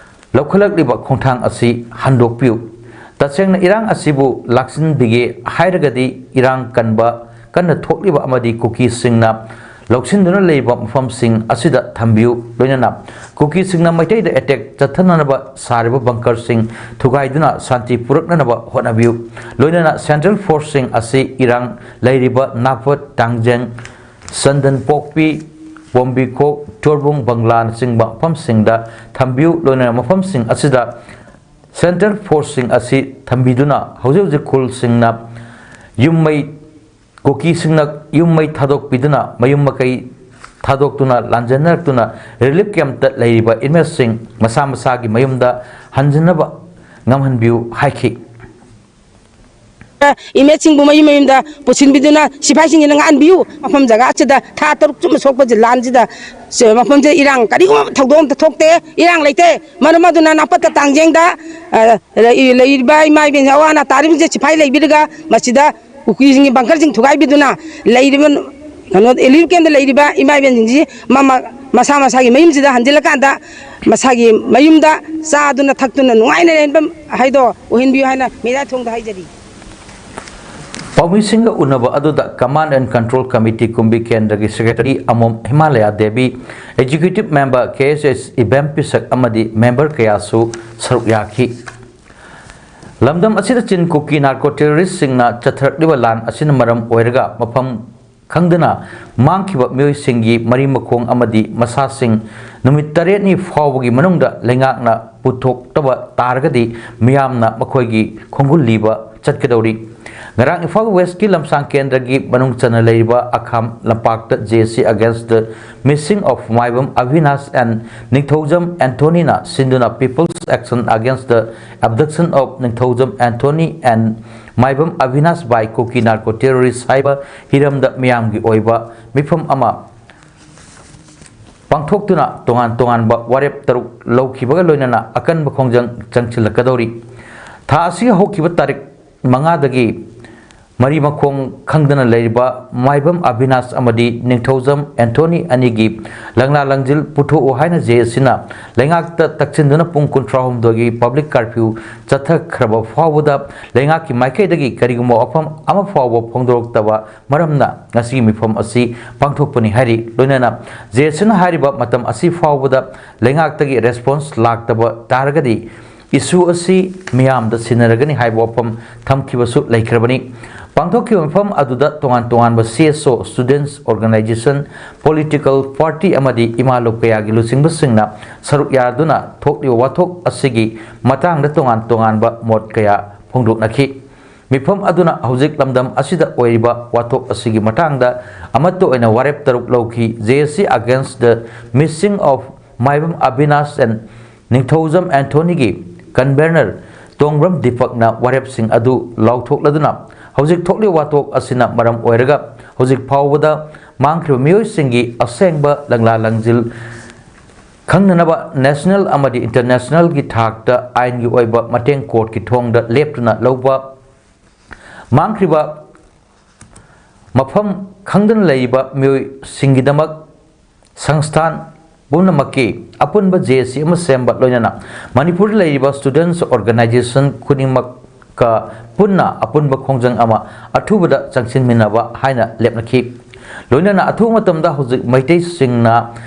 ꯂꯧꯈꯠꯂꯛꯂꯤꯕ ꯈꯣꯡꯊꯥꯡ ꯑꯁꯤ ꯍꯟꯗꯣꯛꯄꯤꯌꯨ꯫ ꯇꯁꯦꯡꯅ ꯏꯔꯥꯡ ꯑꯁꯤꯕꯨ ꯂꯥꯛꯁꯤꯟꯕꯤꯒꯦ ꯍꯥꯏꯔꯒꯗꯤ, ꯏꯔꯥꯡ ꯀꯟꯕ, ꯀꯟꯅ ꯊꯣꯛꯂꯤꯕ ꯑꯃꯗꯤ ꯀꯨꯀꯤꯁꯤꯡꯅ ꯂꯧꯁꯤꯟꯗꯨꯅ ꯂꯩꯔꯤꯕ ꯃꯐꯝꯁꯤꯡ ꯑꯁꯤꯗ ꯊꯝꯕꯤꯌꯨ꯫ ꯂꯣꯏꯅꯅ ꯀꯨꯀꯤꯁꯤꯡꯅ ꯃꯩꯇꯩꯗ attack ꯆꯠꯊꯅꯅꯕ ꯁꯥꯔꯤꯕ bunkerꯁꯤꯡ ꯊꯨꯒꯥꯏꯗꯨꯅ ꯁꯥꯟꯇꯤ ꯄꯨꯔꯛꯅꯅꯕ ꯍꯣꯠꯅꯕꯤꯌꯨ꯫ ꯂꯣꯏꯅꯅ central forceꯁꯤꯡ ꯑꯁꯤ ꯏꯔꯥꯡ ꯂꯩꯔꯤꯕ ꯅꯥꯐꯠ, ꯇꯥꯡꯖꯦꯡ, ꯆꯟꯗꯟ ꯄꯣꯛꯄꯤ, ꯄꯣꯝꯕꯤꯈꯣꯛ, ꯆꯣꯔꯕꯨꯡ, ꯕꯪꯂꯥꯅꯆꯤꯡꯕ ꯃꯐꯝꯁꯤꯡꯗ ꯊꯝꯕꯤꯌꯨ꯫ ꯂꯣꯏꯅꯅ ꯃꯐꯝꯁꯤꯡ ꯑꯁꯤꯗ central forceꯁꯤꯡ ꯑꯁꯤ ꯊꯝꯕꯤꯗꯨꯅ ꯍꯧꯖꯤꯛ ꯍꯧꯖꯤꯛ ꯈꯨꯜꯁꯤꯡꯅ ꯌꯨꯝ ꯃꯩ, ꯀꯨꯀꯤꯁꯤꯡꯅ ꯌꯨꯝ ꯃꯩ ꯊꯥꯗꯣꯛꯄꯤꯗꯨꯅ, ꯃꯌꯨꯝ ꯃꯀꯩ ꯊꯥꯗꯣꯛꯇꯨꯅ ꯂꯥꯟꯖꯦꯟꯅꯔꯛꯇꯨꯅ relief campꯇ ꯂꯩꯔꯤꯕ inmateꯁꯤꯡ ꯃꯁꯥ ꯃꯁꯥꯒꯤ ꯃꯌꯨꯝꯗ ꯍꯟꯖꯤꯟꯅꯕ ꯉꯝꯍꯟꯕꯤꯌꯨ ꯍꯥꯏꯈꯤ꯫ Inmateꯁꯤꯡꯕꯨ ꯃꯌꯨꯝ ꯃꯌꯨꯝꯗ ꯄꯨꯁꯤꯟꯕꯤꯗꯨꯅ ꯁꯤꯐꯥꯏꯁꯤꯡꯁꯤꯅ ꯉꯥꯛꯍꯟꯕꯤꯌꯨ꯫ ꯃꯐꯝ ꯖꯒꯥ ꯑꯁꯤꯗ ꯊꯥ ꯇꯔꯨꯛ ꯆꯨꯞꯅ ꯁꯣꯛꯄꯁꯤ ꯂꯥꯟꯁꯤꯗ, ꯁ-, ꯃꯐꯝꯁꯤꯗ ꯏꯔꯥꯡ ꯀꯔꯤꯒꯨꯝꯕ ꯊꯧꯗꯣꯛ ꯑꯃꯠꯇ ꯊꯣꯛꯇꯦ꯫ ꯏꯔꯥꯡ ꯂꯩꯇꯦ꯫ ꯃꯔꯝ ꯑꯗꯨꯅ ꯅꯥꯄꯠꯇ ꯇꯥꯡꯖꯦꯡꯗ, ꯑ, ꯂꯩ-, ꯂꯩꯔꯤꯕ ꯏꯃꯥ ꯏꯕꯦꯟ ꯑꯋꯥ ꯑꯅꯥ ꯇꯥꯔꯤꯕꯁꯤꯡꯁꯦ ꯁꯤꯐꯥꯏ ꯂꯩꯕꯤꯔꯒ ꯃꯁꯤꯗ ꯀꯨꯀꯤꯁꯤꯡꯒꯤ bunkerꯁꯤꯡ ꯊꯨꯒꯥꯏꯕꯤꯗꯨꯅ ꯂꯩꯔꯤꯕ ꯀꯩꯅꯣ relief campꯇ ꯂꯩꯔꯤꯕ ꯏꯃꯥ ꯏꯕꯦꯟꯁꯤꯡꯁꯤ ꯃꯃ-, ꯃꯁꯥ ꯃꯁꯥꯒꯤ ꯃꯌꯨꯝꯁꯤꯗ ꯍꯟꯖꯤꯜꯂꯀꯥꯟꯗ ꯃꯁꯥꯒꯤ ꯃꯌꯨꯝꯗ ꯆꯥꯗꯨꯅ ꯊꯛꯇꯨꯅ ꯅꯨꯡꯉꯥꯏꯅ ꯂꯩꯍꯟꯕ ꯍꯥꯏꯗꯣ ꯑꯣꯏꯍꯟꯕꯤꯌꯨ ꯍꯥꯏꯅ ꯃꯤꯔꯥ ꯊꯣꯡꯗ ꯍꯥꯏꯖꯔꯤ꯫ ꯄꯥꯎꯃꯤꯁꯤꯡꯒ ꯎꯅꯕ ꯑꯗꯨꯗ Command and Control Committee ꯀꯨꯝꯕꯤ ꯀꯦꯟꯗ꯭ꯔꯒꯤ Secretary ꯑꯃꯣꯝ Himalaya Devi, Executive Member ꯀꯦ ꯑꯦꯁ ꯑꯦꯁ ꯏꯕꯦꯝ ꯄꯤꯁꯛ ꯑꯃꯗꯤ member ꯀꯌꯥꯁꯨ ꯁꯔꯨꯛ ꯌꯥꯈꯤ꯫ ꯂꯝꯗꯝ ꯑꯁꯤꯗ ꯆꯤꯟ ꯀꯨꯀꯤ narco terroristꯁꯤꯡꯅ ꯆꯠꯊꯔꯛꯂꯤꯕ ꯂꯥꯟ ꯑꯁꯤꯅ ꯃꯔꯝ ꯑꯣꯏꯔꯒ ꯃꯐꯝ ꯈꯪꯗꯅ ꯃꯥꯡꯈꯤꯕ ꯃꯤꯑꯣꯏꯁꯤꯡꯒꯤ ꯃꯔꯤ ꯃꯈꯣꯡ ꯑꯃꯗꯤ ꯃꯁꯥꯁꯤꯡ ꯅꯨꯃꯤꯠ ꯇꯔꯦꯠꯅꯤ ꯐꯥꯎꯕꯒꯤ ꯃꯅꯨꯡꯗ ꯂꯩꯉꯥꯛꯅ ꯄꯨꯊꯣꯛꯇꯕ ꯇꯥꯔꯒꯗꯤ ꯃꯤꯌꯥꯝꯅ ꯃꯈꯣꯏꯒꯤ ꯈꯣꯡꯒꯨꯜ ꯂꯤꯕ ꯆꯠꯀꯗꯧꯔꯤ꯫ ꯉꯔꯥꯡ ꯏꯝꯐꯥꯜ Westꯀꯤ ꯂꯝꯁꯥꯡ ꯀꯦꯟꯗ꯭ꯔꯒꯤ ꯃꯅꯨꯡ ꯆꯟꯅ ꯂꯩꯔꯤꯕ ꯑꯈꯥꯝ ꯂꯝꯄꯥꯛꯇ J C against the missing of Maibam ꯑꯚꯤꯅꯥꯁ and ꯅꯤꯡꯊꯧꯖꯝ ꯑꯦꯟꯊꯣꯅꯤꯅ ꯁꯤꯟꯗꯨꯅ People's Action Against the Abduction of Ningthoujam Anthony and Maibam ꯑꯚꯤꯅꯥꯁ by Kuki Narco Terrorist ꯍꯥꯏꯕ ꯍꯤꯔꯝꯗ ꯃꯤꯌꯥꯝꯒꯤ ꯑꯣꯏꯕ ꯃꯤꯐꯝ ꯑꯃ ꯄꯥꯡꯊꯣꯛꯇꯨꯅ ꯇꯣꯉꯥꯟ ꯇꯣꯉꯥꯟꯕ ꯋꯥꯔꯦꯞ ꯇꯔꯨꯛ ꯂꯧꯈꯤꯕꯒ ꯂꯣꯏꯅꯅ ꯑꯀꯟꯕ ꯈꯣꯡꯖꯪ ꯆꯪꯁꯤꯜꯂꯛꯀꯗꯧꯔꯤ꯫ ꯊꯥ ꯑꯁꯤꯒꯤ ꯍꯧꯈꯤꯕ ꯇꯥꯔꯤꯛ ꯃꯉꯥꯗꯒꯤ ꯃꯔꯤ ꯃꯈꯣꯡ ꯈꯪꯗꯅ ꯂꯩꯔꯤꯕ ꯃꯥꯏꯕꯝ ꯑꯕꯤꯅꯥꯁ ꯑꯃꯗꯤ ꯅꯤꯡꯊꯧꯖꯝ ꯑꯦꯟꯊꯣꯅꯤ ꯑꯅꯤꯒꯤ ꯂꯪꯂꯥ ꯂꯪꯖꯤꯜ ꯄꯨꯊꯣꯛꯎ ꯍꯥꯏꯅ ꯖꯦ ꯑꯦꯁ ꯁꯤꯅ ꯂꯩꯉꯥꯛꯇ ꯇꯛꯁꯤꯟꯗꯨꯅ ꯄꯨꯡ ꯀꯨꯟꯊ꯭ꯔꯥꯍꯨꯝꯗꯣꯏꯒꯤ ꯄꯕ꯭ꯂꯤꯛ ꯀꯥꯔꯐ꯭ꯌꯨ ꯆꯠꯊꯈ꯭ꯔꯕ ꯐꯥꯎꯕꯗ ꯂꯩꯉꯥꯛꯀꯤ ꯃꯥꯏꯀꯩꯗꯒꯤ ꯀꯔꯤꯒꯨꯝꯕ ꯋꯥꯐꯝ ꯑꯃ ꯐꯥꯎꯕ ꯐꯣꯡꯗꯣꯔꯛꯇꯕ ꯃꯔꯝꯅ ꯉꯁꯤꯒꯤ ꯃꯤꯐꯝ ꯑꯁꯤ ꯄꯥꯡꯊꯣꯛꯄꯅꯤ ꯍꯥꯏꯔꯤ꯫ ꯂꯣꯏꯅꯅ ꯖꯦ ꯑꯦꯁ ꯁꯤꯅ ꯍꯥꯏꯔꯤꯕ ꯃꯇꯝ ꯑꯁꯤ ꯐꯥꯎꯕꯗ ꯂꯩꯉꯥꯛꯇꯒꯤ ꯔꯦꯁꯄꯣꯟꯁ ꯂꯥꯛꯇꯕ ꯇꯥꯔꯒꯗꯤ ꯏꯁꯨ ꯑꯁꯤ ꯃꯤꯌꯥꯝꯗ ꯁꯤꯟꯅꯔꯒꯅꯤ ꯍꯥꯏꯕ ꯋꯥꯐꯝ ꯊꯝꯈꯤꯕꯁꯨ ꯂꯩꯈ꯭ꯔꯕꯅꯤ꯫ ꯄꯥꯡꯊꯣꯛꯈꯤꯕ ꯃꯤꯐꯝ ꯑꯗꯨꯗ ꯇꯣꯉꯥꯟ ꯇꯣꯉꯥꯟꯕ ꯁꯤ ꯑꯦꯁ ꯑꯣ, ꯁ꯭ꯇꯨꯗꯦꯟꯠꯁ ꯑꯣꯔꯒꯅꯥꯏꯖꯦꯁꯟ, ꯄꯣꯂꯤꯇꯤꯀꯦꯜ ꯄꯥꯔꯇꯤ ꯑꯃꯗꯤ ꯏꯃꯥ ꯂꯣꯞ ꯀꯌꯥꯒꯤ ꯂꯨꯆꯤꯡꯕꯁꯤꯡꯅ ꯁꯔꯨꯛ ꯌꯥꯗꯨꯅ ꯊꯣꯛꯂꯤꯕ ꯋꯥꯊꯣꯛ ꯑꯁꯤꯒꯤ ꯃꯇꯥꯡꯗ ꯇꯣꯉꯥꯟ ꯇꯣꯉꯥꯟꯕ ꯃꯣꯠ ꯀꯌꯥ ꯐꯣꯡꯗꯣꯛꯅꯈꯤ꯫ ꯃꯤꯐꯝ ꯑꯗꯨꯅ ꯍꯧꯖꯤꯛ ꯂꯝꯗꯝ ꯑꯁꯤꯗ ꯑꯣꯏꯔꯤꯕ ꯋꯥꯊꯣꯛ ꯑꯁꯤꯒꯤ ꯃꯇꯥꯡꯗ ꯑꯃꯠꯇ ꯑꯣꯏꯅ ꯋꯥꯔꯦꯞ ꯇꯔꯨꯛ ꯂꯧꯈꯤ꯫ J S C against the missing of Maibam Abinash and Ningthoujam ꯑꯦꯟꯊꯣꯅꯤꯒꯤ ꯀꯟꯚꯦꯅꯔ ꯇꯣꯡꯕ꯭ꯔꯝ ꯗꯤꯄꯛꯅ ꯋꯥꯔꯦꯞꯁꯤꯡ ꯑꯗꯨ ꯂꯥꯎꯊꯣꯛꯂꯗꯨꯅ ꯍꯧꯖꯤꯛ ꯊꯣꯛꯂꯤꯕ ꯋꯥꯊꯣꯛ ꯑꯁꯤꯅ ꯃꯔꯝ ꯑꯣꯏꯔꯒ ꯍꯧꯖꯤꯛ ꯐꯥꯎꯕꯗ ꯃꯥꯡꯈ꯭ꯔꯤꯕ ꯃꯤꯑꯣꯏꯁꯤꯡꯒꯤ ꯑꯁꯦꯡꯕ ꯂꯪꯂꯥ ꯂꯪꯖꯤꯜ ꯈꯪꯅꯅꯕ ꯅꯦꯁꯅꯦꯜ ꯑꯃꯗꯤ ꯏꯟꯇꯔꯅꯦꯁꯅꯦꯜꯒꯤ ꯊꯥꯛꯇ ꯑꯥꯏꯟꯒꯤ ꯑꯣꯏꯕ ꯃꯇꯦꯡ ꯀꯣꯔꯠꯀꯤ ꯊꯣꯡꯗ ꯂꯦꯞꯇꯨꯅ ꯂꯧꯕ, ꯃꯥꯡꯈ꯭ꯔꯤꯕ ꯃꯐꯝ ꯈꯪꯗꯅ ꯂꯩꯔꯤꯕ ꯃꯤꯑꯣꯏꯁꯤꯡꯒꯤꯗꯃꯛ ꯁꯪꯁꯊꯥꯟ ꯄꯨꯝꯅꯃꯛꯀꯤ ꯑꯄꯨꯟꯕ J S C ꯑꯃ ꯁꯦꯝꯕ, ꯂꯣꯏꯅꯅ ꯃꯅꯤꯄꯨꯔꯗ ꯂꯩꯔꯤꯕ ꯁ꯭ꯇꯨꯗꯦꯟꯠꯁ ꯑꯣꯔꯒꯅꯥꯏꯖꯦꯁꯟ ꯈꯨꯗꯤꯡꯃꯛꯀ ꯄꯨꯟꯅ ꯑꯄꯨꯟꯕ ꯈꯣꯡꯖꯪ ꯑꯃ ꯑꯊꯨꯕꯗ ꯆꯪꯁꯤꯟꯃꯤꯟꯅꯕ ꯍꯥꯏꯅ ꯂꯦꯞꯅꯈꯤ꯫ ꯂꯣꯏꯅꯅ ꯑꯊꯨꯕ ꯃꯇꯝꯗ ꯍꯧꯖꯤꯛ ꯃꯩꯇꯩꯁꯤꯡꯅ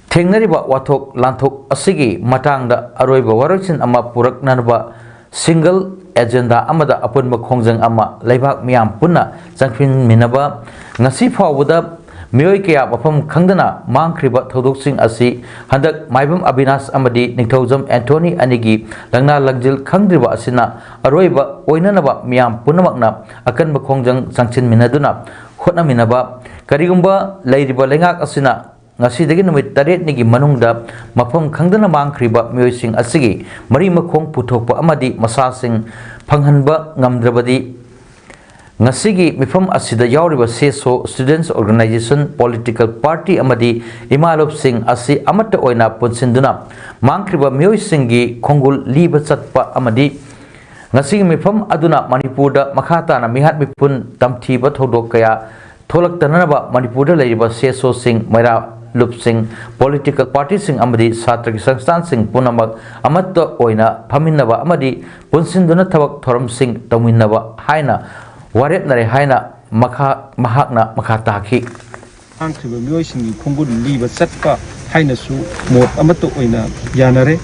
ꯊꯦꯡꯅꯔꯤꯕ ꯋꯥꯊꯣꯛ ꯂꯥꯟꯊꯣꯛ ꯑꯁꯤꯒꯤ ꯃꯇꯥꯡꯗ ꯑꯔꯣꯏꯕ ꯋꯥꯔꯣꯏꯁꯤꯟ ꯑꯃ ꯄꯨꯔꯛꯅꯅꯕ ꯁꯤꯡꯒꯜ ꯑꯦꯖꯦꯟꯗꯥ ꯑꯃꯗ ꯑꯄꯨꯟꯕ ꯈꯣꯡꯖꯪ ꯑꯃ ꯂꯩꯕꯥꯛ ꯃꯤꯌꯥꯝ ꯄꯨꯟꯅ ꯆꯪꯁꯤꯟꯃꯤꯟꯅꯕ, ꯉꯁꯤ ꯐꯥꯎꯕꯗ ꯃꯤꯑꯣꯏ ꯀꯌꯥ ꯃꯐꯝ ꯈꯪꯗꯅ ꯃꯥꯡꯈ꯭ꯔꯤꯕ ꯊꯧꯗꯣꯛꯁꯤꯡ ꯑꯁꯤ ꯍꯟꯗꯛ ꯃꯥꯏꯕꯝ ꯑꯕꯤꯅꯥꯁ ꯑꯃꯗꯤ ꯅꯤꯡꯊꯧꯖꯝ ꯑꯦꯟꯊꯣꯅꯤ ꯑꯅꯤꯒꯤ ꯂꯪꯂꯥ ꯂꯪꯖꯤꯜ ꯈꯪꯗ꯭ꯔꯤꯕ ꯑꯁꯤꯅ ꯑꯔꯣꯏꯕ ꯑꯣꯏꯅꯅꯕ ꯃꯤꯌꯥꯝ ꯄꯨꯝꯅꯃꯛꯅ ꯑꯀꯟꯕ ꯈꯣꯡꯖꯪ ꯆꯪꯁꯤꯟꯃꯤꯟꯅꯗꯨꯅ ꯍꯣꯠꯅꯃꯤꯟꯅꯕ, ꯀꯔꯤꯒꯨꯝꯕ ꯂꯩꯔꯤꯕ ꯂꯩꯉꯥꯛ ꯑꯁꯤꯅ ꯉꯁꯤꯗꯒꯤ ꯅꯨꯃꯤꯠ ꯇꯔꯦꯠꯅꯤꯒꯤ ꯃꯅꯨꯡꯗ ꯃꯐꯝ ꯈꯪꯗꯅ ꯃꯥꯡꯈ꯭ꯔꯤꯕ ꯃꯤꯑꯣꯏꯁꯤꯡ ꯑꯁꯤꯒꯤ ꯃꯔꯤ ꯃꯈꯣꯡ ꯄꯨꯊꯣꯛꯄ ꯑꯃꯗꯤ ꯃꯁꯥꯁꯤꯡ ꯐꯪꯍꯟꯕ ꯉꯝꯗ꯭ꯔꯕꯗꯤ, ꯉꯁꯤꯒꯤ ꯃꯤꯐꯝ ꯑꯁꯤꯗ ꯌꯥꯎꯔꯤꯕ ꯁꯦꯁꯣ, ꯁ꯭ꯇꯨꯗꯦꯟꯠꯁ ꯑꯣꯔꯒꯅꯥꯏꯖꯦꯁꯟ, ꯄꯣꯂꯤꯇꯤꯀꯦꯜ ꯄꯥꯔꯇꯤ ꯑꯃꯗꯤ ꯏꯃꯥꯂꯣꯞꯁꯤꯡ ꯑꯁꯤ ꯑꯃꯠꯇ ꯑꯣꯏꯅ ꯄꯨꯟꯁꯤꯟꯗꯨꯅ ꯃꯥꯡꯈ꯭ꯔꯤꯕ ꯃꯤꯑꯣꯏꯁꯤꯡꯒꯤ ꯈꯣꯡꯒꯨꯜ ꯂꯤꯕ ꯆꯠꯄ ꯑꯃꯗꯤ ꯉꯁꯤꯒꯤ ꯃꯤꯐꯝ ꯑꯗꯨꯅ ꯃꯅꯤꯄꯨꯔꯗ ꯃꯈꯥ ꯇꯥꯅ ꯃꯤꯍꯥꯠ ꯃꯤꯄꯨꯟ ꯇꯝꯊꯤꯕ ꯊꯧꯗꯣꯛ ꯀꯌꯥ ꯊꯣꯛꯂꯛꯇꯅꯅꯕ ꯃꯅꯤꯄꯨꯔꯗ ꯂꯩꯔꯤꯕ ꯁꯤ ꯑꯦꯁ ꯑꯣꯁꯤꯡ, ꯃꯩꯔꯥ ꯂꯨꯞꯁꯤꯡ, ꯄꯣꯂꯤꯇꯤꯀꯦꯜ ꯄꯥꯔꯇꯤꯁꯤꯡ ꯑꯃꯗꯤ ꯁꯥꯇ꯭ꯔꯒꯤ ꯁꯪꯁꯊꯥꯟꯁꯤꯡ ꯄꯨꯝꯅꯃꯛ ꯑꯃꯠꯇ ꯑꯣꯏꯅ ꯐꯝꯃꯤꯟꯅꯕ ꯑꯃꯗꯤ ꯄꯨꯟꯁꯤꯟꯗꯨꯅ ꯊꯕꯛ ꯊꯧꯔꯝꯁꯤꯡ ꯇꯧꯃꯤꯟꯅꯕ ꯍꯥꯏꯅ ꯋꯥꯔꯦꯞꯅꯔꯦ ꯍꯥꯏꯅ ꯃꯈꯥ, ꯃꯍꯥꯛꯅ ꯃꯈꯥ ꯇꯥꯈꯤ꯫ ꯃꯥꯡꯈ꯭ꯔꯤꯕ ꯃꯤꯑꯣꯏꯁꯤꯡꯒꯤ ꯈꯣꯡꯒꯨꯜ ꯂꯤꯕ ꯆꯠꯄ ꯍꯥꯏꯅꯁꯨ ꯃꯣꯠ ꯑꯃꯠꯇ ꯑꯣꯏꯅ ꯌꯥꯅꯔꯦ꯫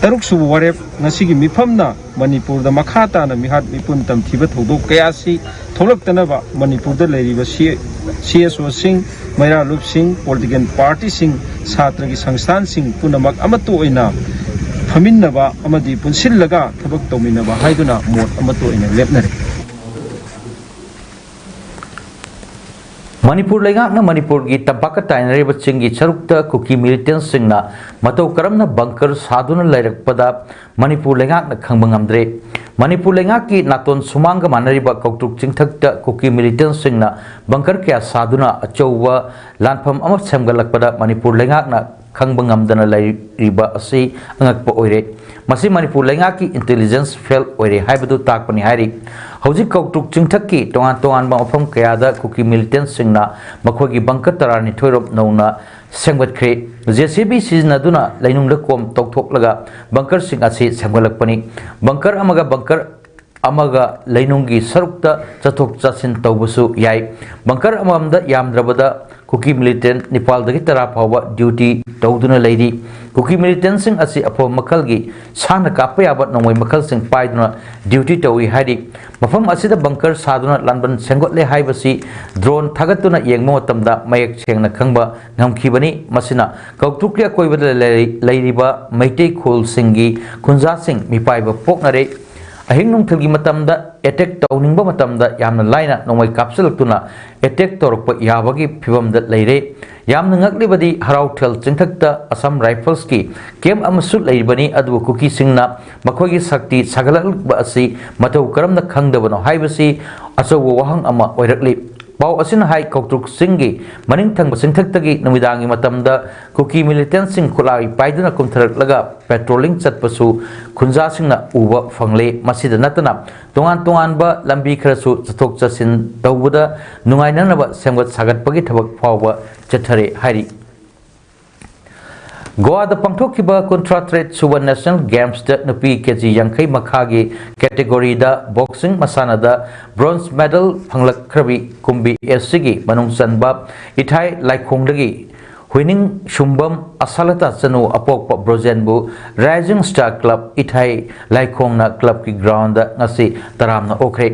ꯇꯔꯨꯛꯁꯨꯕ ꯋꯥꯔꯦꯞ, ꯉꯁꯤꯒꯤ ꯃꯤꯐꯝꯅ ꯃꯅꯤꯄꯨꯔꯗ ꯃꯈꯥ ꯇꯥꯅ ꯃꯤꯍꯥꯠ ꯃꯤꯄꯨꯟ ꯇꯝꯊꯤꯕ ꯊꯧꯗꯣꯛ ꯀꯌꯥꯁꯤ ꯊꯣꯛꯂꯛꯇꯅꯕ ꯃꯅꯤꯄꯨꯔꯗ ꯂꯩꯔꯤꯕ ꯁꯤ, ꯁꯤ ꯑꯦꯁ ꯑꯣꯁꯤꯡ, ꯃꯩꯔꯥ ꯂꯨꯞꯁꯤꯡ, ꯄꯣꯂꯤꯇꯤꯀꯦꯜ ꯄꯥꯔꯇꯤꯁꯤꯡ, ꯁꯥꯇ꯭ꯔꯒꯤ ꯁꯪꯁꯊꯥꯟꯁꯤꯡ ꯄꯨꯝꯅꯃꯛ ꯑꯃꯠꯇ ꯑꯣꯏꯅ ꯐꯝꯃꯤꯟꯅꯕ ꯑꯃꯗꯤ ꯄꯨꯟꯁꯤꯜꯂꯒ ꯊꯕꯛ ꯇꯧꯃꯤꯟꯅꯕ ꯍꯥꯏꯗꯨꯅ ꯃꯣꯠ ꯑꯃꯠꯇ ꯑꯣꯏꯅ ꯂꯦꯞꯅꯔꯦ꯫ ꯃꯅꯤꯄꯨꯔ ꯂꯩꯉꯥꯛꯅ ꯃꯅꯤꯄꯨꯔꯒꯤ ꯇꯝꯄꯥꯛꯀ ꯇꯥꯏꯅꯔꯤꯕ ꯆꯤꯡꯒꯤ ꯁꯔꯨꯛꯇ ꯀꯨꯀꯤ ꯃꯤꯂꯤꯇꯦꯟꯁꯤꯡꯅ ꯃꯇꯧ ꯀꯔꯝꯅ ꯕꯪꯀꯔ ꯁꯥꯗꯨꯅ ꯂꯩꯔꯛꯄꯗ ꯃꯅꯤꯄꯨꯔ ꯂꯩꯉꯥꯛꯅ ꯈꯪꯕ ꯉꯝꯗ꯭ꯔꯦ꯫ ꯃꯅꯤꯄꯨꯔ ꯂꯩꯉꯥꯛꯀꯤ ꯅꯥꯇꯣꯟ ꯁꯨꯃꯥꯡꯒ ꯃꯥꯟꯅꯔꯤꯕ ꯀꯧꯇ꯭ꯔꯨꯛ ꯆꯤꯡꯊꯛꯇ ꯀꯨꯀꯤ ꯃꯤꯂꯤꯇꯦꯟꯁꯤꯡꯅ ꯕꯪꯀꯔ ꯀꯌꯥ ꯁꯥꯗꯨꯅ ꯑꯆꯧꯕ ꯂꯥꯟꯐꯝ ꯑꯃ ꯁꯦꯝꯒꯠꯂꯛꯄꯗ ꯃꯅꯤꯄꯨꯔ ꯂꯩꯉꯥꯛꯅ ꯈꯪꯕ ꯉꯝꯗꯅ ꯂꯩꯔꯤꯕ ꯑꯁꯤ ꯑꯉꯛꯄ ꯑꯣꯏꯔꯦ꯫ ꯃꯁꯤ ꯃꯅꯤꯄꯨꯔ ꯂꯩꯉꯥꯛꯀꯤ ꯏꯟꯇꯦꯂꯤꯖꯦꯟꯁ ꯐꯦꯜ ꯑꯣꯏꯔꯦ ꯍꯥꯏꯕꯗꯨ ꯇꯥꯛꯄꯅꯤ ꯍꯥꯏꯔꯤ꯫ ꯍꯧꯖꯤꯛ ꯀꯧꯇ꯭ꯔꯨꯛ ꯆꯤꯡꯊꯛꯀꯤ ꯇꯣꯉꯥꯟ ꯇꯣꯉꯥꯟꯕ ꯃꯐꯝ ꯀꯌꯥꯗ ꯀꯨꯀꯤ ꯃꯤꯂꯤꯇꯦꯟꯁꯤꯡꯅ ꯃꯈꯣꯏꯒꯤ ꯕꯪꯀꯔ ꯇꯔꯥꯅꯤꯊꯣꯏ ꯔꯣꯝ ꯅꯧꯅ ꯁꯦꯝꯒꯠꯈ꯭ꯔꯦ꯫ ꯖꯦ ꯁꯤ ꯕꯤ ꯁꯤꯖꯤꯟꯅꯗꯨꯅ ꯂꯩꯅꯨꯡ ꯂꯩꯀꯣꯝ ꯇꯧꯊꯣꯛꯂꯒ ꯕꯪꯀꯔꯁꯤꯡ ꯑꯁꯤ ꯁꯦꯝꯒꯠꯂꯛꯄꯅꯤ꯫ ꯕꯪꯀꯔ ꯑꯃꯒ ꯕꯪꯀꯔ ꯑꯃꯒ ꯂꯩꯅꯨꯡꯒꯤ ꯁꯔꯨꯛꯇ ꯆꯠꯊꯣꯛ ꯆꯠꯁꯤꯟ ꯇꯧꯕꯁꯨ ꯌꯥꯏ꯫ ꯕꯪꯀꯔ ꯑꯃꯃꯝꯗ ꯌꯥꯝꯗ꯭ꯔꯕꯗ ꯀꯨꯀꯤ ꯃꯤꯂꯤꯇꯦꯟ ꯅꯤꯄꯥꯜꯗꯒꯤ ꯇꯔꯥ ꯐꯥꯎꯕ ꯗ꯭ꯌꯨꯇꯤ ꯇꯧꯗꯨꯅ ꯂꯩꯔꯤ꯫ ꯀꯨꯀꯤ ꯃꯤꯂꯤꯇꯦꯟꯁꯤꯡ ꯑꯁꯤ ꯑꯐꯕ ꯃꯈꯜꯒꯤ ꯁꯥꯅ ꯀꯥꯞꯄ ꯌꯥꯕ ꯅꯣꯡꯃꯩ ꯃꯈꯜꯁꯤꯡ ꯄꯥꯏꯗꯨꯅ ꯗ꯭ꯌꯨꯇꯤ ꯇꯧꯏ ꯍꯥꯏꯔꯤ꯫ ꯃꯐꯝ ꯑꯁꯤꯗ ꯕꯪꯀꯔ ꯁꯥꯗꯨꯅ ꯂꯥꯟꯕꯟ ꯁꯦꯝꯒꯠꯂꯦ ꯍꯥꯏꯕꯁꯤ ꯗ꯭ꯔꯣꯟ ꯊꯥꯒꯠꯇꯨꯅ ꯌꯦꯡꯕ ꯃꯇꯝꯗ ꯃꯌꯦꯛ ꯁꯦꯡꯅ ꯈꯪꯕ ꯉꯝꯈꯤꯕꯅꯤ꯫ ꯃꯁꯤꯅ ꯀꯧꯇ꯭ꯔꯨꯛꯀꯤ ꯑꯀꯣꯏꯕꯗ ꯂꯩ-, ꯂꯩꯔꯤꯕ ꯃꯩꯇꯩ ꯈꯨꯜꯁꯤꯡꯒꯤ ꯈꯨꯟꯖꯥꯁꯤꯡ ꯃꯤꯄꯥꯏꯕ ꯄꯣꯛꯅꯔꯦ꯫ ꯑꯍꯤꯡ ꯅꯨꯡꯊꯤꯜꯒꯤ ꯃꯇꯝꯗ ꯑꯦꯇꯦꯛ ꯇꯧꯅꯤꯡꯕ ꯃꯇꯝꯗ ꯌꯥꯝꯅ ꯂꯥꯏꯅ ꯅꯣꯡꯃꯩ ꯀꯥꯞꯁꯤꯜꯂꯛꯇꯨꯅ ꯑꯦꯇꯦꯛ ꯇꯧꯔꯛꯄ ꯌꯥꯕꯒꯤ ꯐꯤꯕꯝꯗ ꯂꯩꯔꯦ꯫ ꯌꯥꯝꯅ ꯉꯛꯂꯤꯕꯗꯤ ꯍꯔꯥꯎꯊꯦꯜ ꯆꯤꯡꯊꯛꯇ ꯑꯁꯥꯝ ꯔꯥꯏꯐꯜꯁꯀꯤ ꯀꯦꯝꯞ ꯑꯃꯁꯨ ꯂꯩꯔꯤꯕꯅꯤ, ꯑꯗꯨꯕꯨ ꯀꯨꯀꯤꯁꯤꯡꯅ ꯃꯈꯣꯏꯒꯤ ꯁꯛꯇꯤ ꯁꯥꯒꯠꯂꯛꯂꯤꯕ ꯑꯁꯤ ꯃꯇꯧ ꯀꯔꯝꯅ ꯈꯪꯗꯕꯅꯣ ꯍꯥꯏꯕꯁꯤ ꯑꯆꯧꯕ ꯋꯥꯍꯪ ꯑꯃ ꯑꯣꯏꯔꯛꯂꯤ꯫ ꯄꯥꯎ ꯑꯁꯤꯅ ꯍꯥꯏ, ꯀꯧꯇ꯭ꯔꯨꯛ ꯆꯤꯡꯒꯤ ꯃꯅꯤꯡ ꯊꯪꯕ ꯆꯤꯡꯊꯛꯇꯒꯤ ꯅꯨꯃꯤꯗꯥꯡꯒꯤ ꯃꯇꯝꯗ ꯀꯨꯀꯤ militant ꯁꯤꯡ ꯈꯨꯠꯂꯥꯏ ꯄꯥꯏꯗꯨꯅ ꯀꯨꯝꯊꯔꯛꯂꯒ patrolling ꯆꯠꯄꯁꯨ ꯈꯨꯟꯖꯥꯁꯤꯡꯅ ꯎꯕ ꯐꯪꯂꯦ꯫ ꯃꯁꯤꯗ ꯅꯠꯇꯅ ꯇꯣꯉꯥꯟ ꯇꯣꯉꯥꯟꯕ ꯂꯝꯕꯤ ꯈꯔꯁꯨ ꯆꯠꯊꯣꯛ ꯆꯠꯁꯤꯟ ꯇꯧꯕꯗ ꯅꯨꯡꯉꯥꯏꯅꯅꯕ ꯁꯦꯝꯒꯠ ꯁꯥꯒꯠꯄꯒꯤ ꯊꯕꯛ ꯐꯥꯎꯕ ꯆꯠꯊꯔꯦ ꯍꯥꯏꯔꯤ꯫ ꯒꯣꯋꯥꯗ ꯄꯥꯡꯊꯣꯛꯈꯤꯕ ꯀꯨꯟꯊ꯭ꯔꯥ ꯇꯔꯦꯠ ꯁꯨꯕ National Games ꯇ ꯅꯨꯄꯤ ꯀꯦ ꯖꯤ ꯌꯥꯡꯈꯩ ꯃꯈꯥꯒꯤ category ꯗ boxing ꯃꯁꯥꯟꯅꯗ bronze medal ꯐꯪꯂꯛꯈ꯭ꯔꯕꯤ ꯀꯨꯝꯕꯤ ꯑꯦꯁ ꯁꯤꯒꯤ ꯃꯅꯨꯡ ꯆꯟꯕ ꯏꯊꯥꯏ ꯂꯥꯏꯈꯣꯡꯗꯒꯤ ꯍꯨꯏꯅꯤꯡ ꯁꯨꯝꯕꯝ ꯑꯁꯥꯂꯇꯥ ꯆꯅꯨ ꯑꯄꯣꯛꯄ ꯕ꯭ꯔꯣꯖꯦꯟꯕꯨ Rising Star Club ꯏꯊꯥꯏ ꯂꯥꯏꯈꯣꯡꯅ club ꯀꯤ ground ꯗ ꯉꯁꯤ ꯇꯔꯥꯝꯅ ꯑꯣꯛꯈ꯭ꯔꯦ꯫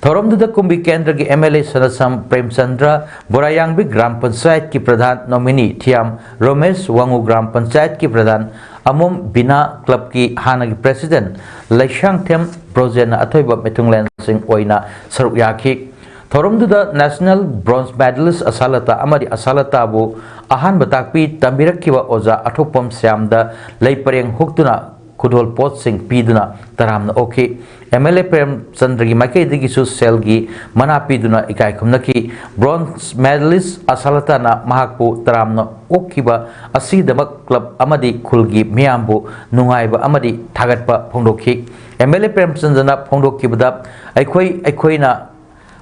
ꯊꯧꯔꯝꯗꯨꯗ ꯀꯨꯝꯕꯤ ꯀꯦꯟꯗ꯭ꯔꯒꯤ ꯑꯦꯝ ꯑꯦꯜ ꯑꯦ ꯁꯅꯥꯁꯝ ꯄ꯭ꯔꯦꯝꯆꯟꯗ꯭ꯔ, ꯕꯣꯔꯥꯌꯥꯡꯕꯤ ꯒ꯭ꯔꯥꯝ ꯄꯟꯆꯥꯌꯠꯀꯤ ꯄ꯭ꯔꯙꯥꯟ nominee ꯊꯤꯌꯥꯝ ꯔꯣꯃꯦꯁ, ꯋꯥꯡꯉꯨ ꯒ꯭ꯔꯥꯝ ꯄꯟꯆꯥꯌꯠꯀꯤ ꯄ꯭ꯔꯙꯥꯟ ꯑꯃꯣꯝ ꯕꯤꯅꯥ, club ꯀꯤ ꯍꯥꯟꯅꯒꯤ president ꯂꯩꯁꯥꯡꯊꯦꯝ ꯕ꯭ꯔꯣꯖꯦꯟꯅ ꯑꯊꯣꯏꯕ ꯃꯤꯊꯨꯡꯂꯦꯟꯁꯤꯡ ꯑꯣꯏꯅ ꯁꯔꯨꯛ ꯌꯥꯈꯤ꯫ ꯊꯧꯔꯝꯗꯨꯗ national bronze medalist ꯑꯁꯥꯂꯇꯥ ꯑꯃꯗꯤ ꯑꯁꯥꯂꯇꯥꯕꯨ ꯑꯍꯥꯟꯕ ꯇꯥꯛꯄꯤ ꯇꯝꯕꯤꯔꯛꯈꯤꯕ ꯑꯣꯖꯥ ꯑꯊꯣꯛꯄꯝ ꯁ꯭ꯌꯥꯝꯗ ꯂꯩ ꯄꯔꯦꯡ ꯍꯨꯛꯇꯨꯅ ꯈꯨꯗꯣꯜ ꯄꯣꯠꯁꯤꯡ ꯄꯤꯗꯨꯅ ꯇꯔꯥꯝꯅ ꯑꯣꯛꯈꯤ꯫ ꯑꯦꯝ ꯑꯦꯜ ꯑꯦ ꯄ꯭ꯔꯦꯝꯆꯟꯗ꯭ꯔꯒꯤ ꯃꯥꯏꯀꯩꯗꯒꯤꯁꯨ ꯁꯦꯜꯒꯤ ꯃꯅꯥ ꯄꯤꯗꯨꯅ ꯏꯀꯥꯏ ꯈꯨꯝꯅꯈꯤ꯫ Bronze medalist ꯑꯁꯥꯂꯇꯥꯅ ꯃꯍꯥꯛꯄꯨ ꯇꯔꯥꯝꯅ ꯑꯣꯛꯈꯤꯕ ꯑꯁꯤꯒꯤꯗꯃꯛ club ꯑꯃꯗꯤ ꯈꯨꯜꯒꯤ ꯃꯤꯌꯥꯝꯕꯨ ꯅꯨꯡꯉꯥꯏꯕ ꯑꯃꯗꯤ ꯊꯥꯒꯠꯄ ꯐꯣꯡꯗꯣꯛꯈꯤ꯫ ꯑꯦꯝ ꯑꯦꯜ ꯑꯦ ꯄ꯭ꯔꯦꯝꯆꯟꯗ꯭ꯔꯅ ꯐꯣꯡꯗꯣꯛꯈꯤꯕꯗ, ꯑꯩꯈꯣꯏ ꯑꯩꯈꯣꯏꯅ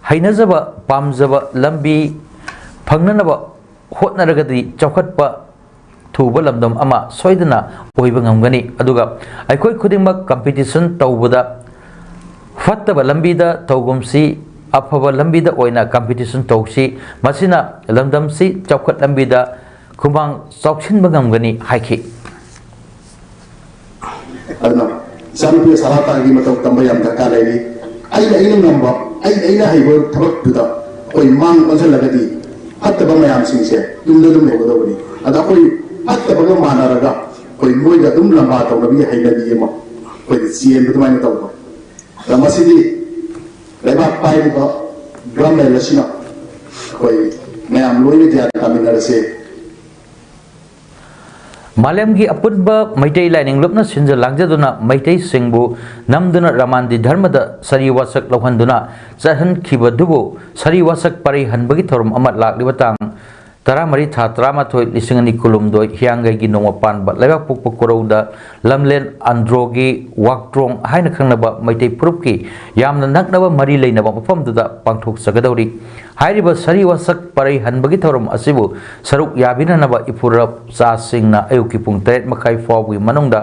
ꯍꯩꯅꯖꯕ, ꯄꯥꯝꯖꯕ ꯂꯝꯕꯤ ꯐꯪꯅꯅꯕ ꯍꯣꯠꯅꯔꯒꯗꯤ ꯆꯥꯎꯈꯠꯄ ꯊꯨꯕ ꯂꯝꯗꯝ ꯑꯃ ꯁꯣꯏꯗꯅ ꯑꯣꯏꯕ ꯉꯝꯒꯅꯤ꯫ ꯑꯗꯨꯒ ꯑꯩꯈꯣꯏ ꯈꯨꯗꯤꯡꯃꯛ competition ꯇꯧꯕꯗ ꯐꯠꯇꯕ ꯂꯝꯕꯤꯗ ꯇꯧꯒꯨꯝꯁꯤ, ꯑꯐꯕ ꯂꯝꯕꯤꯗ ꯑꯣꯏꯅ competition ꯇꯧꯁꯤ꯫ ꯃꯁꯤꯅ ꯂꯝꯗꯝꯁꯤ ꯆꯥꯎꯈꯠ ꯂꯝꯕꯤꯗ ꯈꯨꯃꯥꯡ ꯆꯥꯎꯁꯤꯟꯕ ꯉꯝꯒꯅꯤ ꯍꯥꯏꯈꯤ꯫ ꯑꯗꯨꯅ ꯏꯆꯥꯅꯨꯄꯤ ꯑꯁꯥꯂꯇꯥꯒꯤ ꯃꯇꯧ ꯇꯝꯕ ꯌꯥꯝ ꯗꯔꯀꯥꯔ ꯂꯩꯔꯤ꯫ ꯑꯩꯅ ꯑꯩꯅ ꯉꯝꯕ, ꯑꯩꯅ ꯑꯩꯅ ꯍꯩꯕ ꯊꯕꯛꯇꯨꯗ ꯑꯩꯈꯣꯏ ꯃꯥꯡ ꯑꯣꯟꯁꯤꯜꯂꯒꯗꯤ ꯐꯠꯇꯕ ꯃꯌꯥꯝꯁꯤꯡꯁꯦ ꯇꯨꯡꯗ ꯑꯗꯨꯝ ꯂꯩꯍꯧꯒꯗꯧꯕꯅꯤ꯫ ꯑꯗ ꯑꯩꯈꯣꯏ ꯐꯠꯇꯕꯒ ꯃꯥꯟꯅꯔꯒ ꯑꯩꯈꯣꯏ ꯃꯣꯏꯒ ꯑꯗꯨꯝ ꯂꯝꯕꯥ ꯇꯧꯅꯕꯒꯤ ꯍꯩꯅꯕꯤ ꯑꯃ ꯑꯩꯈꯣꯏꯗ ꯆꯦꯟꯕ ꯑꯗꯨꯃꯥꯏꯅ ꯇꯧꯕ꯫ ꯑꯗ ꯃꯁꯤꯗꯤ ꯂꯩꯕꯥꯛ ꯄꯥꯏꯔꯤꯕ government ꯑꯁꯤꯅ ꯑꯩꯈꯣꯏ ꯃꯌꯥꯝ ꯂꯣꯏꯅ ꯒ꯭ꯌꯥꯟ ꯇꯥꯃꯤꯟꯅꯔꯁꯦ꯫ ꯃꯥꯂꯦꯝꯒꯤ ꯑꯄꯨꯟꯕ ꯃꯩꯇꯩ ꯂꯥꯏꯅꯤꯡ ꯂꯨꯞꯅ ꯁꯤꯟꯖ ꯂꯥꯡꯖꯗꯨꯅ ꯃꯩꯇꯩꯁꯤꯡꯕꯨ ꯅꯝꯗꯨꯅ ꯔꯃꯥꯟꯗꯤ ꯙꯔꯃꯗ ꯁꯔꯤ ꯋꯥꯁꯛ ꯂꯧꯍꯟꯗꯨꯅ ꯆꯠꯍꯟꯈꯤꯕꯗꯨꯕꯨ ꯁꯔꯤ ꯋꯥꯁꯛ ꯄꯔꯩ ꯍꯟꯕꯒꯤ ꯊꯧꯔꯝ ꯑꯃ ꯂꯥꯛꯂꯤꯕ ꯇꯥꯡ ꯇꯔꯥꯃꯔꯤ ꯊꯥ ꯇꯔꯥꯃꯥꯊꯣꯏ ꯂꯤꯁꯤꯡ ꯑꯅꯤ ꯀꯨꯟꯍꯨꯝꯗꯣꯏ ꯍꯤꯌꯥꯡꯒꯩꯒꯤ ꯅꯣꯡꯃ ꯄꯥꯟꯕ ꯂꯩꯕꯥꯛꯄꯣꯛꯄ ꯀꯣꯔꯧꯗ ꯂꯝꯂꯦꯟ ꯑꯟꯗ꯭ꯔꯣꯒꯤ ꯋꯥꯛꯇ꯭ꯔꯣꯡ ꯍꯥꯏꯅ ꯈꯪꯅꯕ ꯃꯩꯇꯩ ꯐꯨꯔꯨꯞꯀꯤ ꯌꯥꯝꯅ ꯅꯛꯅꯕ ꯃꯔꯤ ꯂꯩꯅꯕ ꯃꯐꯝꯗꯨꯗ ꯄꯥꯡꯊꯣꯛꯆꯒꯗꯧꯔꯤ꯫ ꯍꯥꯏꯔꯤꯕ ꯁꯔꯤ ꯋꯥꯁꯛ ꯄꯔꯩ ꯍꯟꯕꯒꯤ ꯊꯧꯔꯝ ꯑꯁꯤꯕꯨ ꯁꯔꯨꯛ ꯌꯥꯕꯤꯅꯅꯕ ꯏꯄꯨꯔꯞꯆꯥꯁꯤꯡꯅ ꯑꯌꯨꯛꯀꯤ ꯄꯨꯡ ꯇꯔꯦꯠ ꯃꯈꯥꯏ ꯐꯥꯎꯕꯒꯤ ꯃꯅꯨꯡꯗ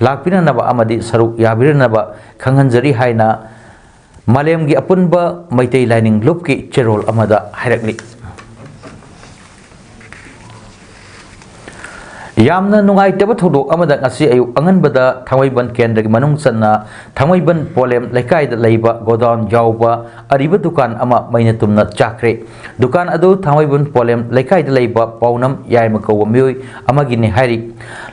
ꯂꯥꯛꯄꯤꯅꯅꯕ ꯑꯃꯗꯤ ꯁꯔꯨꯛ ꯌꯥꯕꯤꯔꯅꯕ ꯈꯪꯍꯟꯖꯔꯤ ꯍꯥꯏꯅ ꯃꯥꯂꯦꯝꯒꯤ ꯑꯄꯨꯟꯕ ꯃꯩꯇꯩ ꯂꯥꯏꯅꯤꯡ ꯂꯨꯞꯀꯤ ꯆꯦꯔꯣꯜ ꯑꯃꯗ ꯍꯥꯏꯔꯛꯂꯤ꯫ ꯌꯥꯝꯅ ꯅꯨꯡꯉꯥꯏꯇꯕ ꯊꯧꯗꯣꯛ ꯑꯃꯗ ꯉꯁꯤ ꯑꯌꯨꯛ ꯑꯉꯟꯕꯗ ꯊꯥꯡꯃꯩꯕꯟ ꯀꯦꯟꯗ꯭ꯔꯒꯤ ꯃꯅꯨꯡ ꯆꯟꯅ ꯊꯥꯡꯃꯩꯕꯟ ꯄꯣꯂꯦꯝ ꯂꯩꯀꯥꯏꯗ ꯂꯩꯕ ꯒꯣꯗꯥꯎꯟ ꯌꯥꯎꯕ ꯑꯔꯤꯕ ꯗꯨꯀꯥꯟ ꯑꯃ ꯃꯩꯅ ꯇꯨꯝꯅ ꯆꯥꯛꯈ꯭ꯔꯦ꯫ ꯗꯨꯀꯥꯟ ꯑꯗꯨ ꯊꯥꯡꯃꯩꯕꯟ ꯄꯣꯂꯦꯝ ꯂꯩꯀꯥꯏꯗ ꯂꯩꯕ ꯄꯥꯎꯅꯝ ꯌꯥꯏꯃ ꯀꯧꯕ ꯃꯤꯑꯣꯏ ꯑꯃꯒꯤꯅꯤ ꯍꯥꯏꯔꯤ꯫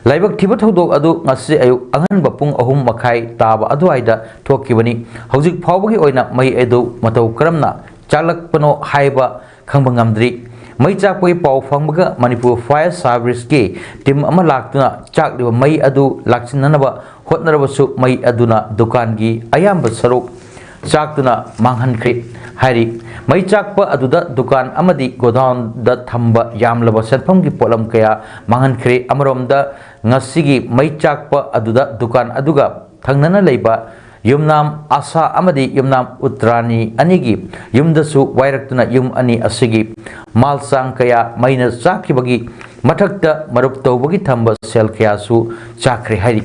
ꯂꯥꯏꯕꯛ ꯊꯤꯕ ꯊꯧꯗꯣꯛ ꯑꯗꯨ ꯉꯁꯤ ꯑꯌꯨꯛ ꯑꯉꯟꯕ ꯄꯨꯡ ꯑꯍꯨꯝ ꯃꯈꯥꯏ ꯇꯥꯕ ꯑꯗꯨꯋꯥꯏꯗ ꯊꯣꯛꯈꯤꯕꯅꯤ꯫ ꯍꯧꯖꯤꯛ ꯐꯥꯎꯕꯒꯤ ꯑꯣꯏꯅ ꯃꯩ ꯑꯗꯨ ꯃꯇꯧ ꯀꯔꯝꯅ ꯆꯥꯛꯂꯛꯄꯅꯣ ꯍꯥꯏꯕ ꯈꯪꯕ ꯉꯝꯗ꯭ꯔꯤ꯫ ꯃꯩ ꯆꯥꯛꯄꯒꯤ ꯄꯥꯎ ꯐꯪꯕꯒ ꯃꯅꯤꯄꯨꯔ ꯐꯥꯌꯔ ꯁꯥꯔꯚꯤꯁꯀꯤ ꯇꯤꯝ ꯑꯃ ꯂꯥꯛꯇꯨꯅ ꯆꯥꯛꯂꯤꯕ ꯃꯩ ꯑꯗꯨ ꯂꯥꯛꯁꯤꯟꯅꯅꯕ ꯍꯣꯠꯅꯔꯕꯁꯨ ꯃꯩ ꯑꯗꯨꯅ ꯗꯨꯀꯥꯟꯒꯤ ꯑꯌꯥꯝꯕ ꯁꯔꯨꯛ ꯆꯥꯛꯇꯨꯅ ꯃꯥꯡꯍꯟꯈ꯭ꯔꯦ ꯍꯥꯏꯔꯤ꯫ ꯃꯩ ꯆꯥꯛꯄ ꯑꯗꯨꯗ ꯗꯨꯀꯥꯟ ꯑꯃꯗꯤ ꯒꯣꯗꯥꯎꯟꯗ ꯊꯝꯕ ꯌꯥꯝꯂꯕ ꯁꯦꯟꯐꯝꯒꯤ ꯄꯣꯠꯂꯝ ꯀꯌꯥ ꯃꯥꯡꯍꯟꯈ꯭ꯔꯦ꯫ ꯑꯃꯔꯣꯝꯗ ꯉꯁꯤꯒꯤ ꯃꯩ ꯆꯥꯛꯄ ꯑꯗꯨꯗ ꯗꯨꯀꯥꯟ ꯑꯗꯨꯒ ꯊꯪꯅꯅ ꯂꯩꯕ ꯌꯨꯝꯅꯥꯝ ꯑꯥꯁꯥ ꯑꯃꯗꯤ ꯌꯨꯝꯅꯥꯝ ꯎꯇ꯭ꯔꯥꯅꯤ ꯑꯅꯤꯒꯤ ꯌꯨꯝꯗꯁꯨ ꯋꯥꯏꯔꯛꯇꯨꯅ ꯌꯨꯝ ꯑꯅꯤ ꯑꯁꯤꯒꯤ ꯃꯥꯜ ꯆꯥꯡ ꯀꯌꯥ ꯃꯩꯅ ꯆꯥꯛꯈꯤꯕꯒꯤ ꯃꯊꯛꯇ ꯃꯔꯨꯞ ꯇꯧꯕꯒꯤ ꯊꯝꯕ ꯁꯦꯜ ꯀꯌꯥꯁꯨ ꯆꯥꯛꯈ꯭ꯔꯦ ꯍꯥꯏꯔꯤ꯫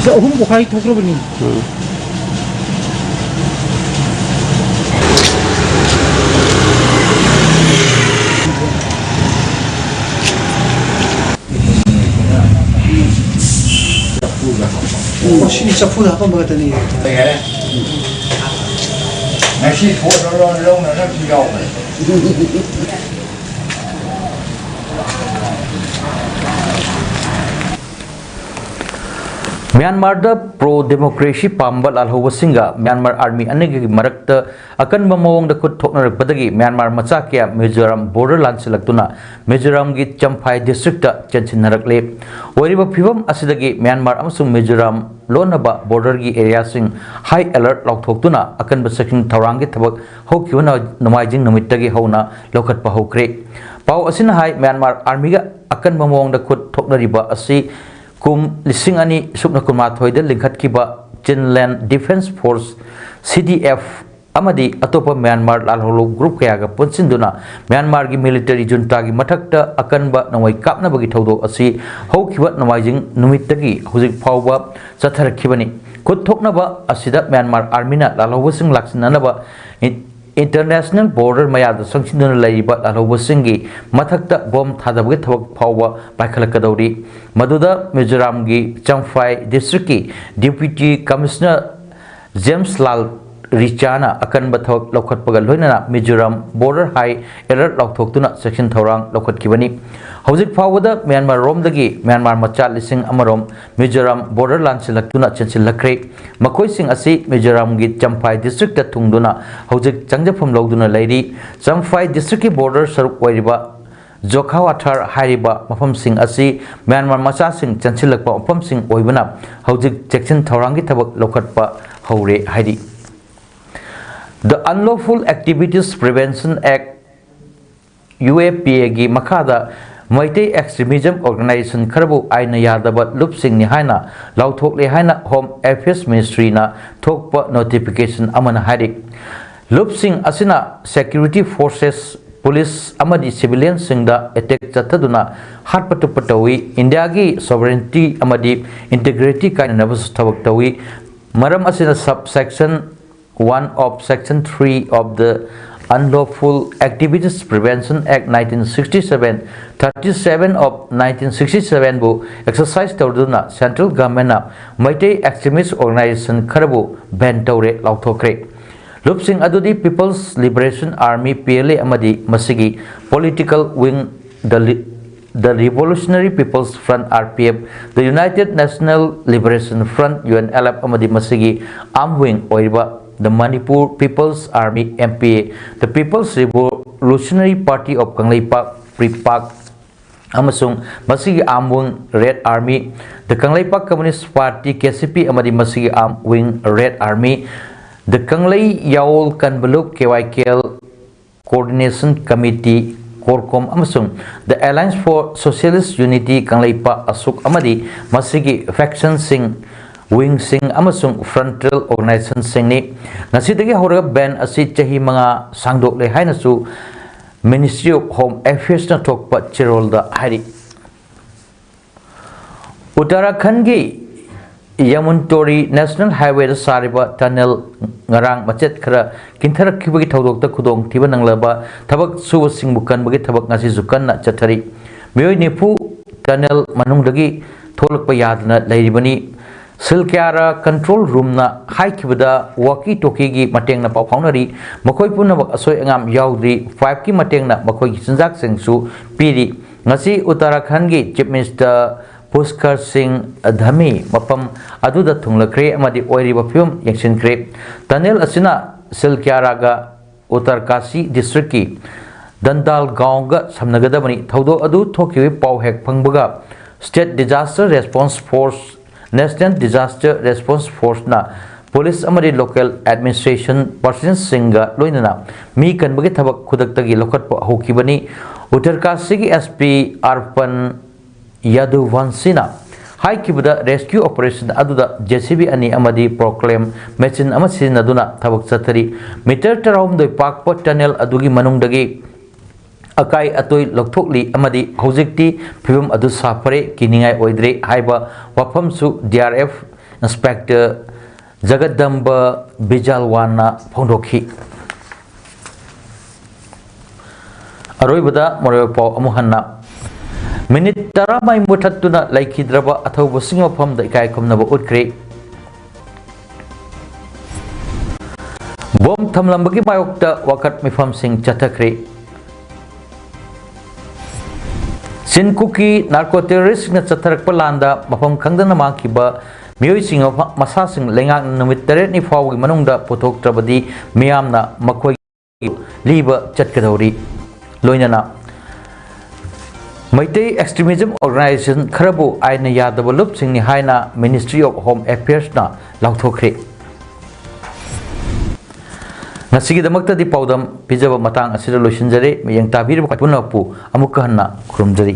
ꯁꯤꯗ ꯑꯍꯨꯝ ꯄꯣꯈꯥꯏ ꯊꯣꯛꯈ꯭ꯔꯕꯅꯤ꯫ ꯑꯣ, ꯁꯤꯗꯤ ꯆꯐꯨꯗ ꯍꯥꯞꯄꯝꯕ ꯉꯥꯛꯇꯅꯤ꯫ ꯉꯁꯤ ꯊꯣꯠ ꯂꯣꯟ ꯂꯧꯅꯅꯕꯁꯨ ꯌꯥꯎꯈ꯭ꯔꯦ꯫ ꯃ꯭ꯌꯥꯟꯃꯥꯔꯗ ꯄ꯭ꯔꯣ ꯗꯦꯃꯣꯀ꯭ꯔꯦꯁꯤ ꯄꯥꯝꯕ ꯂꯥꯜꯍꯧꯕꯁꯤꯡꯒ ꯃ꯭ꯌꯥꯟꯃꯥꯔ ꯑꯥꯔꯃꯤ ꯑꯅꯤꯒꯤ ꯃꯔꯛꯇ ꯑꯀꯟꯕ ꯃꯑꯣꯡꯗ ꯈꯨꯠ ꯊꯣꯛꯅꯔꯛꯄꯗꯒꯤ ꯃ꯭ꯌꯥꯟꯃꯥꯔ ꯃꯆꯥ ꯀꯌꯥ ꯃꯤꯖꯣꯔꯥꯝ ꯕꯣꯔꯗꯔ ꯂꯥꯟꯁꯤꯜꯂꯛꯇꯨꯅ ꯃꯤꯖꯣꯔꯥꯝꯒꯤ ꯆꯝꯐꯥꯏ ꯗꯤꯁꯇ꯭ꯔꯤꯛꯇ ꯆꯦꯟꯁꯤꯟꯅꯔꯛꯂꯦ꯫ ꯑꯣꯏꯔꯤꯕ ꯐꯤꯕꯝ ꯑꯁꯤꯗꯒꯤ ꯃ꯭ꯌꯥꯟꯃꯥꯔ ꯑꯃꯁꯨꯡ ꯃꯤꯖꯣꯔꯥꯝ ꯂꯣꯟꯅꯕ ꯕꯣꯔꯗꯔꯒꯤ ꯑꯦꯔꯤꯌꯥꯁꯤꯡ ꯍꯥꯏ ꯑꯦꯂꯔꯠ ꯂꯥꯎꯊꯣꯛꯇꯨꯅ ꯑꯀꯟꯕ ꯆꯦꯛꯁꯤꯟ ꯊꯧꯔꯥꯡꯒꯤ ꯊꯕꯛ ꯍꯧꯈꯤꯕ ꯅ-, ꯅꯣꯡꯃꯥꯏꯖꯤꯡ ꯅꯨꯃꯤꯠꯇꯒꯤ ꯍꯧꯅ ꯂꯧꯈꯠꯄ ꯍꯧꯈ꯭ꯔꯦ꯫ ꯄꯥꯎ ꯑꯁꯤꯅ ꯍꯥꯏ, ꯃ꯭ꯌꯥꯟꯃꯥꯔ ꯑꯥꯔꯃꯤꯒ ꯑꯀꯟꯕ ꯃꯑꯣꯡꯗ ꯈꯨꯠ ꯊꯣꯛꯅꯔꯤꯕ ꯑꯁꯤ ꯀꯨꯝ ꯂꯤꯁꯤꯡ ꯑꯅꯤ ꯁꯨꯞꯅ ꯀꯨꯟꯃꯥꯊꯣꯏꯗ ꯂꯤꯡꯈꯠꯈꯤꯕ ꯆꯤꯟꯂꯦꯟ ꯗꯤꯐꯦꯟꯁ ꯐꯣꯔꯁ, ꯁꯤ ꯗꯤ ꯑꯦꯐ, ꯑꯃꯗꯤ ꯑꯇꯣꯞꯄ ꯃ꯭ꯌꯥꯟꯃꯥꯔ ꯂꯥꯜꯍꯧꯂꯨꯞ ꯒ꯭ꯔꯨꯞ ꯀꯌꯥꯒ ꯄꯨꯟꯁꯤꯟꯗꯨꯅ ꯃ꯭ꯌꯥꯟꯃꯥꯔꯒꯤ ꯃꯤꯂꯤꯇꯔꯤ ꯖꯨꯟꯇꯥꯒꯤ ꯃꯊꯛꯇ ꯑꯀꯟꯕ ꯅꯣꯡꯃꯩ ꯀꯥꯞꯅꯕꯒꯤ ꯊꯧꯗꯣꯛ ꯑꯁꯤ ꯍꯧꯈꯤꯕ ꯅꯣꯡꯃꯥꯏꯖꯤꯡ ꯅꯨꯃꯤꯠꯇꯒꯤ ꯍꯧꯖꯤꯛ ꯐꯥꯎꯕ ꯆꯠꯊꯔꯛꯈꯤꯕꯅꯤ꯫ ꯈꯨꯠ ꯊꯣꯛꯅꯕ ꯑꯁꯤꯗ ꯃ꯭ꯌꯥꯟꯃꯥꯔ ꯑꯥꯔꯃꯤꯅ ꯂꯥꯜꯍꯧꯕꯁꯤꯡ ꯂꯥꯛꯁꯤꯟꯅꯅꯕ ꯏꯟ-, ꯏꯟꯇꯔꯅꯦꯁꯅꯦꯜ ꯕꯣꯔꯗꯔ ꯃꯌꯥꯗ ꯆꯪꯁꯤꯟꯗꯨꯅ ꯂꯩꯔꯤꯕ ꯂꯥꯜꯍꯧꯕꯁꯤꯡꯒꯤ ꯃꯊꯛꯇ ꯕꯣꯝ ꯊꯥꯗꯕꯒꯤ ꯊꯕꯛ ꯐꯥꯎꯕ ꯄꯥꯏꯈꯠꯂꯛꯀꯗꯧꯔꯤ꯫ ꯃꯗꯨꯗ ꯃꯤꯖꯣꯔꯥꯝꯒꯤ ꯆꯝꯐꯥꯏ ꯗꯤꯁꯇ꯭ꯔꯤꯛꯀꯤ ꯗꯤꯄ꯭ꯌꯨꯇꯤ ꯀꯃꯤꯁꯅꯔ ꯖꯦꯝꯁ ꯂꯥꯜ ꯔꯤꯆꯥꯅ ꯑꯀꯟꯕ ꯊꯕꯛ ꯂꯧꯈꯠꯄꯒ ꯂꯣꯏꯅꯅ ꯃꯤꯖꯣꯔꯥꯝ ꯕꯣꯔꯗꯔ ꯍꯥꯏ ꯑꯦꯂꯔꯠ ꯂꯥꯎꯊꯣꯛꯇꯨꯅ ꯆꯦꯛꯁꯤꯟ ꯊꯧꯔꯥꯡ ꯂꯧꯈꯠꯈꯤꯕꯅꯤ꯫ ꯍꯧꯖꯤꯛ ꯐꯥꯎꯕꯗ ꯃ꯭ꯌꯥꯟꯃꯥꯔ ꯔꯣꯝꯗꯒꯤ ꯃ꯭ꯌꯥꯟꯃꯥꯔ ꯃꯆꯥ ꯂꯤꯁꯤꯡ ꯑꯃꯔꯣꯝ ꯃꯤꯖꯣꯔꯥꯝ ꯕꯣꯔꯗꯔ ꯂꯥꯟꯁꯤꯜꯂꯛꯇꯨꯅ ꯆꯦꯟꯁꯤꯜꯂꯛꯈ꯭ꯔꯦ꯫ ꯃꯈꯣꯏꯁꯤꯡ ꯑꯁꯤ ꯃꯤꯖꯣꯔꯥꯝꯒꯤ ꯆꯝꯐꯥꯏ ꯗꯤꯁꯇ꯭ꯔꯤꯛꯇ ꯊꯨꯡꯗꯨꯅ ꯍꯧꯖꯤꯛ ꯆꯪꯖꯐꯝ ꯂꯧꯗꯨꯅ ꯂꯩꯔꯤ꯫ ꯆꯝꯐꯥꯏ ꯗꯤꯁꯇ꯭ꯔꯤꯛꯀꯤ ꯕꯣꯔꯗꯔ ꯁꯔꯨꯛ ꯑꯣꯏꯔꯤꯕ ꯖꯣꯈꯥꯋꯥꯊꯥꯔ ꯍꯥꯏꯔꯤꯕ ꯃꯐꯝꯁꯤꯡ ꯑꯁꯤ ꯃ꯭ꯌꯥꯟꯃꯥꯔ ꯃꯆꯥꯁꯤꯡ ꯆꯦꯟꯁꯤꯜꯂꯛꯄ ꯃꯐꯝꯁꯤꯡ ꯑꯣꯏꯕꯅ ꯍꯧꯖꯤꯛ ꯆꯦꯛꯁꯤꯟ ꯊꯧꯔꯥꯡꯒꯤ ꯊꯕꯛ ꯂꯧꯈꯠꯄ ꯍꯧꯔꯦ ꯍꯥꯏꯔꯤ꯫ The Unlawful Activities Prevention Act, U A P ꯑꯦꯒꯤ ꯃꯈꯥꯗ ꯃꯩꯇꯩ ꯑꯦꯛꯁꯇ꯭ꯔꯤꯃꯤꯖꯝ ꯑꯣꯔꯒꯅꯥꯏꯖꯦꯁꯟ ꯈꯔꯕꯨ ꯑꯥꯏꯟꯅ ꯌꯥꯗꯕ ꯂꯨꯞꯁꯤꯡꯅꯤ ꯍꯥꯏꯅ ꯂꯥꯎꯊꯣꯛꯂꯦ ꯍꯥꯏꯅ ꯍꯣꯝ ꯑꯦꯐꯤꯌꯔꯁ ꯃꯤꯅꯤꯁꯇ꯭ꯔꯤꯅ ꯊꯣꯛꯄ ꯅꯣꯇꯤꯐꯤꯀꯦꯁꯟ ꯑꯃꯅ ꯍꯥꯏꯔꯤ꯫ ꯂꯨꯞꯁꯤꯡ ꯑꯁꯤꯅ ꯁꯦꯀ꯭ꯌꯨꯔꯤꯇꯤ ꯐꯣꯔꯁꯦꯁ, ꯄꯨꯂꯤꯁ ꯑꯃꯗꯤ ꯁꯤꯚꯤꯂꯤꯌꯟꯁꯤꯡꯗ ꯑꯦꯇꯦꯛ ꯆꯠꯊꯗꯨꯅ ꯍꯥꯠꯄ ꯇꯨꯞꯄ ꯇꯧꯏ, ꯏꯟꯗꯤꯌꯥꯒꯤ ꯁꯣꯚꯔꯦꯟꯇꯤ ꯑꯃꯗꯤ ꯏꯟꯇꯤꯒ꯭ꯔꯤꯇꯤ ꯀꯥꯏꯅꯅꯕꯁꯨ ꯊꯕꯛ ꯇꯧꯏ꯫ ꯃꯔꯝ ꯑꯁꯤꯅ, subsection one of section three of the Unlawful Activities Prevention Act nineteen sixty-seven, thirty-seven of nineteen sixty-seven ꯕꯨ ꯑꯦꯛꯁꯔꯁꯥꯏꯖ ꯇꯧꯗꯨꯅ ꯁꯦꯟꯇ꯭ꯔꯦꯜ ꯒꯚꯔꯟꯃꯦꯟꯠꯅ ꯃꯩꯇꯩ ꯑꯦꯛꯁꯇ꯭ꯔꯤꯃꯤꯁ ꯑꯣꯔꯒꯅꯥꯏꯖꯦꯁꯟ ꯈꯔꯕꯨ ꯕꯦꯟ ꯇꯧꯔꯦ, ꯂꯥꯎꯊꯣꯛꯈ꯭ꯔꯦ꯫ ꯂꯨꯞꯁꯤꯡ ꯑꯗꯨꯗꯤ People's Liberation Army, P L A, ꯑꯃꯗꯤ ꯃꯁꯤꯒꯤ ꯄꯣꯂꯤꯇꯤꯀꯦꯜ ꯋꯤꯡ, ꯗ ꯂꯤ-, The Revolutionary People's Front, R P F, The United National Liberation Front, U N L F, ꯑꯃꯗꯤ ꯃꯁꯤꯒꯤ arm wing ꯑꯣꯏꯔꯤꯕ The Manipur People's Army, M P A, The People's Revolutionary Party of Kangleipak, PREPAK, ꯑꯃꯁꯨꯡ ꯃꯁꯤꯒꯤ arm wing Red Army, The Kangleipak Communist Party, K C P, ꯑꯃꯗꯤ ꯃꯁꯤꯒꯤ arm wing Red Army, The Kanglei Yaol Kanvalup, K Y K L, Coordination Committee, CORCOM, ꯑꯃꯁꯨꯡ The Alliance for Socialist Unity Kangleipak, ꯑꯁꯨꯛ, ꯑꯃꯗꯤ ꯃꯁꯤꯒꯤ factionꯁꯤꯡ, wingꯁꯤꯡ ꯑꯃꯁꯨꯡ frontal organizationꯁꯤꯡꯅꯤ꯫ ꯉꯁꯤꯗꯒꯤ ꯍꯧꯔꯒ ban ꯑꯁꯤ ꯆꯍꯤ ꯃꯉꯥ ꯁꯥꯡꯗꯣꯛꯂꯦ ꯍꯥꯏꯅꯁꯨ Ministry of Home Affairsꯅ ꯊꯣꯛꯄ ꯆꯦꯔꯣꯜꯗ ꯍꯥꯏꯔꯤ꯫ ꯎꯠꯇꯔꯥꯈꯟꯒꯤ ꯌꯃꯨꯟꯇꯣꯔꯤ National Highwayꯗ ꯁꯥꯔꯤꯕ tunnel ꯉꯔꯥꯡ ꯃꯆꯦꯠ ꯈꯔ ꯀꯤꯟꯊꯔꯛꯈꯤꯕꯒꯤ ꯊꯧꯗꯣꯛꯇ ꯈꯨꯗꯣꯡꯊꯤꯕ ꯅꯪꯂꯕ ꯊꯕꯛ ꯁꯨꯕꯁꯤꯡꯕꯨ ꯀꯟꯕꯒꯤ ꯊꯕꯛ ꯉꯁꯤꯁꯨ ꯀꯟꯅ ꯆꯠꯊꯔꯤ꯫ ꯃꯤꯑꯣꯏ ꯅꯤꯐꯨ tunnel ꯃꯅꯨꯡꯗꯒꯤ ꯊꯣꯛꯂꯛꯄ ꯌꯥꯗꯅ ꯂꯩꯔꯤꯕꯅꯤ꯫ ꯁꯤꯜꯀ꯭ꯌꯥꯔꯥ control roomꯅ ꯍꯥꯏꯈꯤꯕꯗ walkie talkieꯒꯤ ꯃꯇꯦꯡꯅ ꯄꯥꯎ ꯐꯥꯎꯅꯔꯤ꯫ ꯃꯈꯣꯏ ꯄꯨꯝꯅꯃꯛ ꯑꯁꯣꯏ ꯑꯉꯥꯝ ꯌꯥꯎꯗ꯭ꯔꯤ꯫ Pipeꯀꯤ ꯃꯇꯦꯡꯅ ꯃꯈꯣꯏꯒꯤ ꯆꯤꯟꯖꯥꯛꯁꯤꯡꯁꯨ ꯄꯤꯔꯤ꯫ ꯉꯁꯤ ꯎꯠꯇꯔꯥꯈꯟꯒꯤ Chief Minister ꯄꯨꯁꯀꯔ ꯁꯤꯡ ꯙꯃꯤ ꯃꯐꯝ ꯑꯗꯨꯗ ꯊꯨꯡꯂꯈ꯭ꯔꯦ ꯑꯃꯗꯤ ꯑꯣꯏꯔꯤꯕ ꯐꯤꯕꯝ ꯌꯦꯡꯁꯤꯟꯈ꯭ꯔꯦ꯫ Tunnel ꯑꯁꯤꯅ ꯁꯤꯜꯀ꯭ꯌꯥꯔꯥꯒ ꯎꯠꯇꯔꯀꯥꯁꯤ districtꯀꯤ ꯗꯟꯗꯥꯜ ꯒꯥꯎꯟꯒ ꯁꯝꯅꯒꯗꯕꯅꯤ꯫ ꯊꯧꯗꯣꯛ ꯑꯗꯨ ꯊꯣꯛꯈꯤꯕꯒꯤ ꯄꯥꯎ ꯍꯦꯛ ꯐꯪꯕꯒ State Disaster Response Force, National Disaster Response Forceꯅ police ꯑꯃꯗꯤ local administration personnelꯁꯤꯡꯒ ꯂꯣꯏꯅꯅ ꯃꯤ ꯀꯟꯕꯒꯤ ꯊꯕꯛ ꯈꯨꯗꯛꯇꯒꯤ ꯂꯧꯈꯠꯄ ꯍꯧꯈꯤꯕꯅꯤ꯫ ꯎꯠꯇꯔꯀꯥꯁꯤꯒꯤ S P ꯑꯔꯄꯟ ꯌꯥꯗꯨꯚꯟꯁꯤꯅ ꯍꯥꯏꯈꯤꯕꯗ, rescue operation ꯑꯗꯨꯗ J C B ꯑꯅꯤ ꯑꯃꯗꯤ forklift machine ꯑꯃ ꯁꯤꯖꯤꯟꯅꯗꯨꯅ ꯊꯕꯛ ꯆꯠꯊꯔꯤ꯫ Meter ꯇꯔꯥꯍꯨꯝꯗꯣꯏ ꯄꯥꯛꯄ tunnel ꯑꯗꯨꯒꯤ ꯃꯅꯨꯡꯗꯒꯤ ꯑꯀꯥꯏ ꯑꯇꯣꯏ ꯂꯧꯊꯣꯛꯂꯤ ꯑꯃꯗꯤ ꯍꯧꯖꯤꯛꯇꯤ ꯐꯤꯕꯝ ꯑꯗꯨ ꯁꯥꯐꯔꯦ, ꯀꯤꯅꯤꯡꯉꯥꯏ ꯑꯣꯏꯗ꯭ꯔꯦ ꯍꯥꯏꯕ ꯋꯥꯐꯝꯁꯨ D R F Inspector ꯖꯒꯗꯝꯕ ꯕꯤꯖꯥꯜꯋꯥꯟꯅ ꯐꯣꯡꯗꯣꯛꯈꯤ꯫ ꯑꯔꯣꯏꯕꯗ ꯃꯔꯨꯑꯣꯏꯕ ꯄꯥꯎ ꯑꯃꯨꯛ ꯍꯟꯅ꯫ Minute ꯇꯔꯥ ꯃꯩ ꯃꯨꯊꯠꯇꯨꯅ ꯂꯩꯈꯤꯗ꯭ꯔꯕ ꯑꯊꯧꯕꯁꯤꯡꯒꯤ ꯃꯐꯝꯗ ꯏꯀꯥꯏ ꯈꯨꯝꯅꯕ ꯎꯠꯈ꯭ꯔꯦ꯫ Bomb ꯊꯝꯂꯝꯕꯒꯤ ꯃꯥꯌꯣꯛꯇ ꯋꯥꯀꯠ ꯃꯤꯐꯝꯁꯤꯡ ꯆꯠꯊꯈ꯭ꯔꯦ꯫ C ꯆꯤꯟ ꯀꯨꯀꯤ ꯅꯥꯔꯀꯣ ꯇꯦꯔꯣꯔꯤꯁꯁꯤꯡꯅ ꯆꯠꯊꯔꯛꯄ ꯂꯥꯟꯗ ꯃꯐꯝ ꯈꯪꯗꯅ ꯃꯥꯡꯈꯤꯕ ꯃꯤꯑꯣꯏꯁꯤꯡ ꯃꯐ-, ꯃꯁꯥꯁꯤꯡ ꯂꯩꯉꯥꯛꯅ ꯅꯨꯃꯤꯠ ꯇꯔꯦꯠꯅꯤ ꯐꯥꯎꯕꯒꯤ ꯃꯅꯨꯡꯗ ꯄꯨꯊꯣꯛꯇ꯭ꯔꯕꯗꯤ ꯃꯤꯌꯥꯝꯅ ꯃꯈꯣꯏ ꯂꯤꯕ ꯆꯠꯀꯗꯧꯔꯤ꯫ ꯂꯣꯏꯅꯅ ꯃꯩꯇꯩ extremism organization ꯈꯔꯕꯨ ꯑꯥꯏꯟꯅ ꯌꯥꯗꯕ ꯂꯨꯞꯁꯤꯡꯅꯤ ꯍꯥꯏꯅ Ministry of Home Affairsꯅ ꯂꯥꯎꯊꯣꯛꯈ꯭ꯔꯦ꯫ ꯉꯁꯤꯒꯤꯗꯃꯛꯇꯗꯤ ꯄꯥꯎꯗꯝ ꯄꯤꯖꯕ ꯃꯇꯥꯡ ꯑꯁꯤꯗ ꯂꯣꯏꯁꯤꯟꯖꯔꯦ꯫ ꯃꯤꯠꯌꯦꯡ ꯇꯥꯕꯤꯔꯤꯕ ꯄꯨꯝꯅꯃꯛꯄꯨ ꯑꯃꯨꯛꯀ ꯍꯟꯅ ꯈꯨꯔꯨꯝꯖꯔꯤ꯫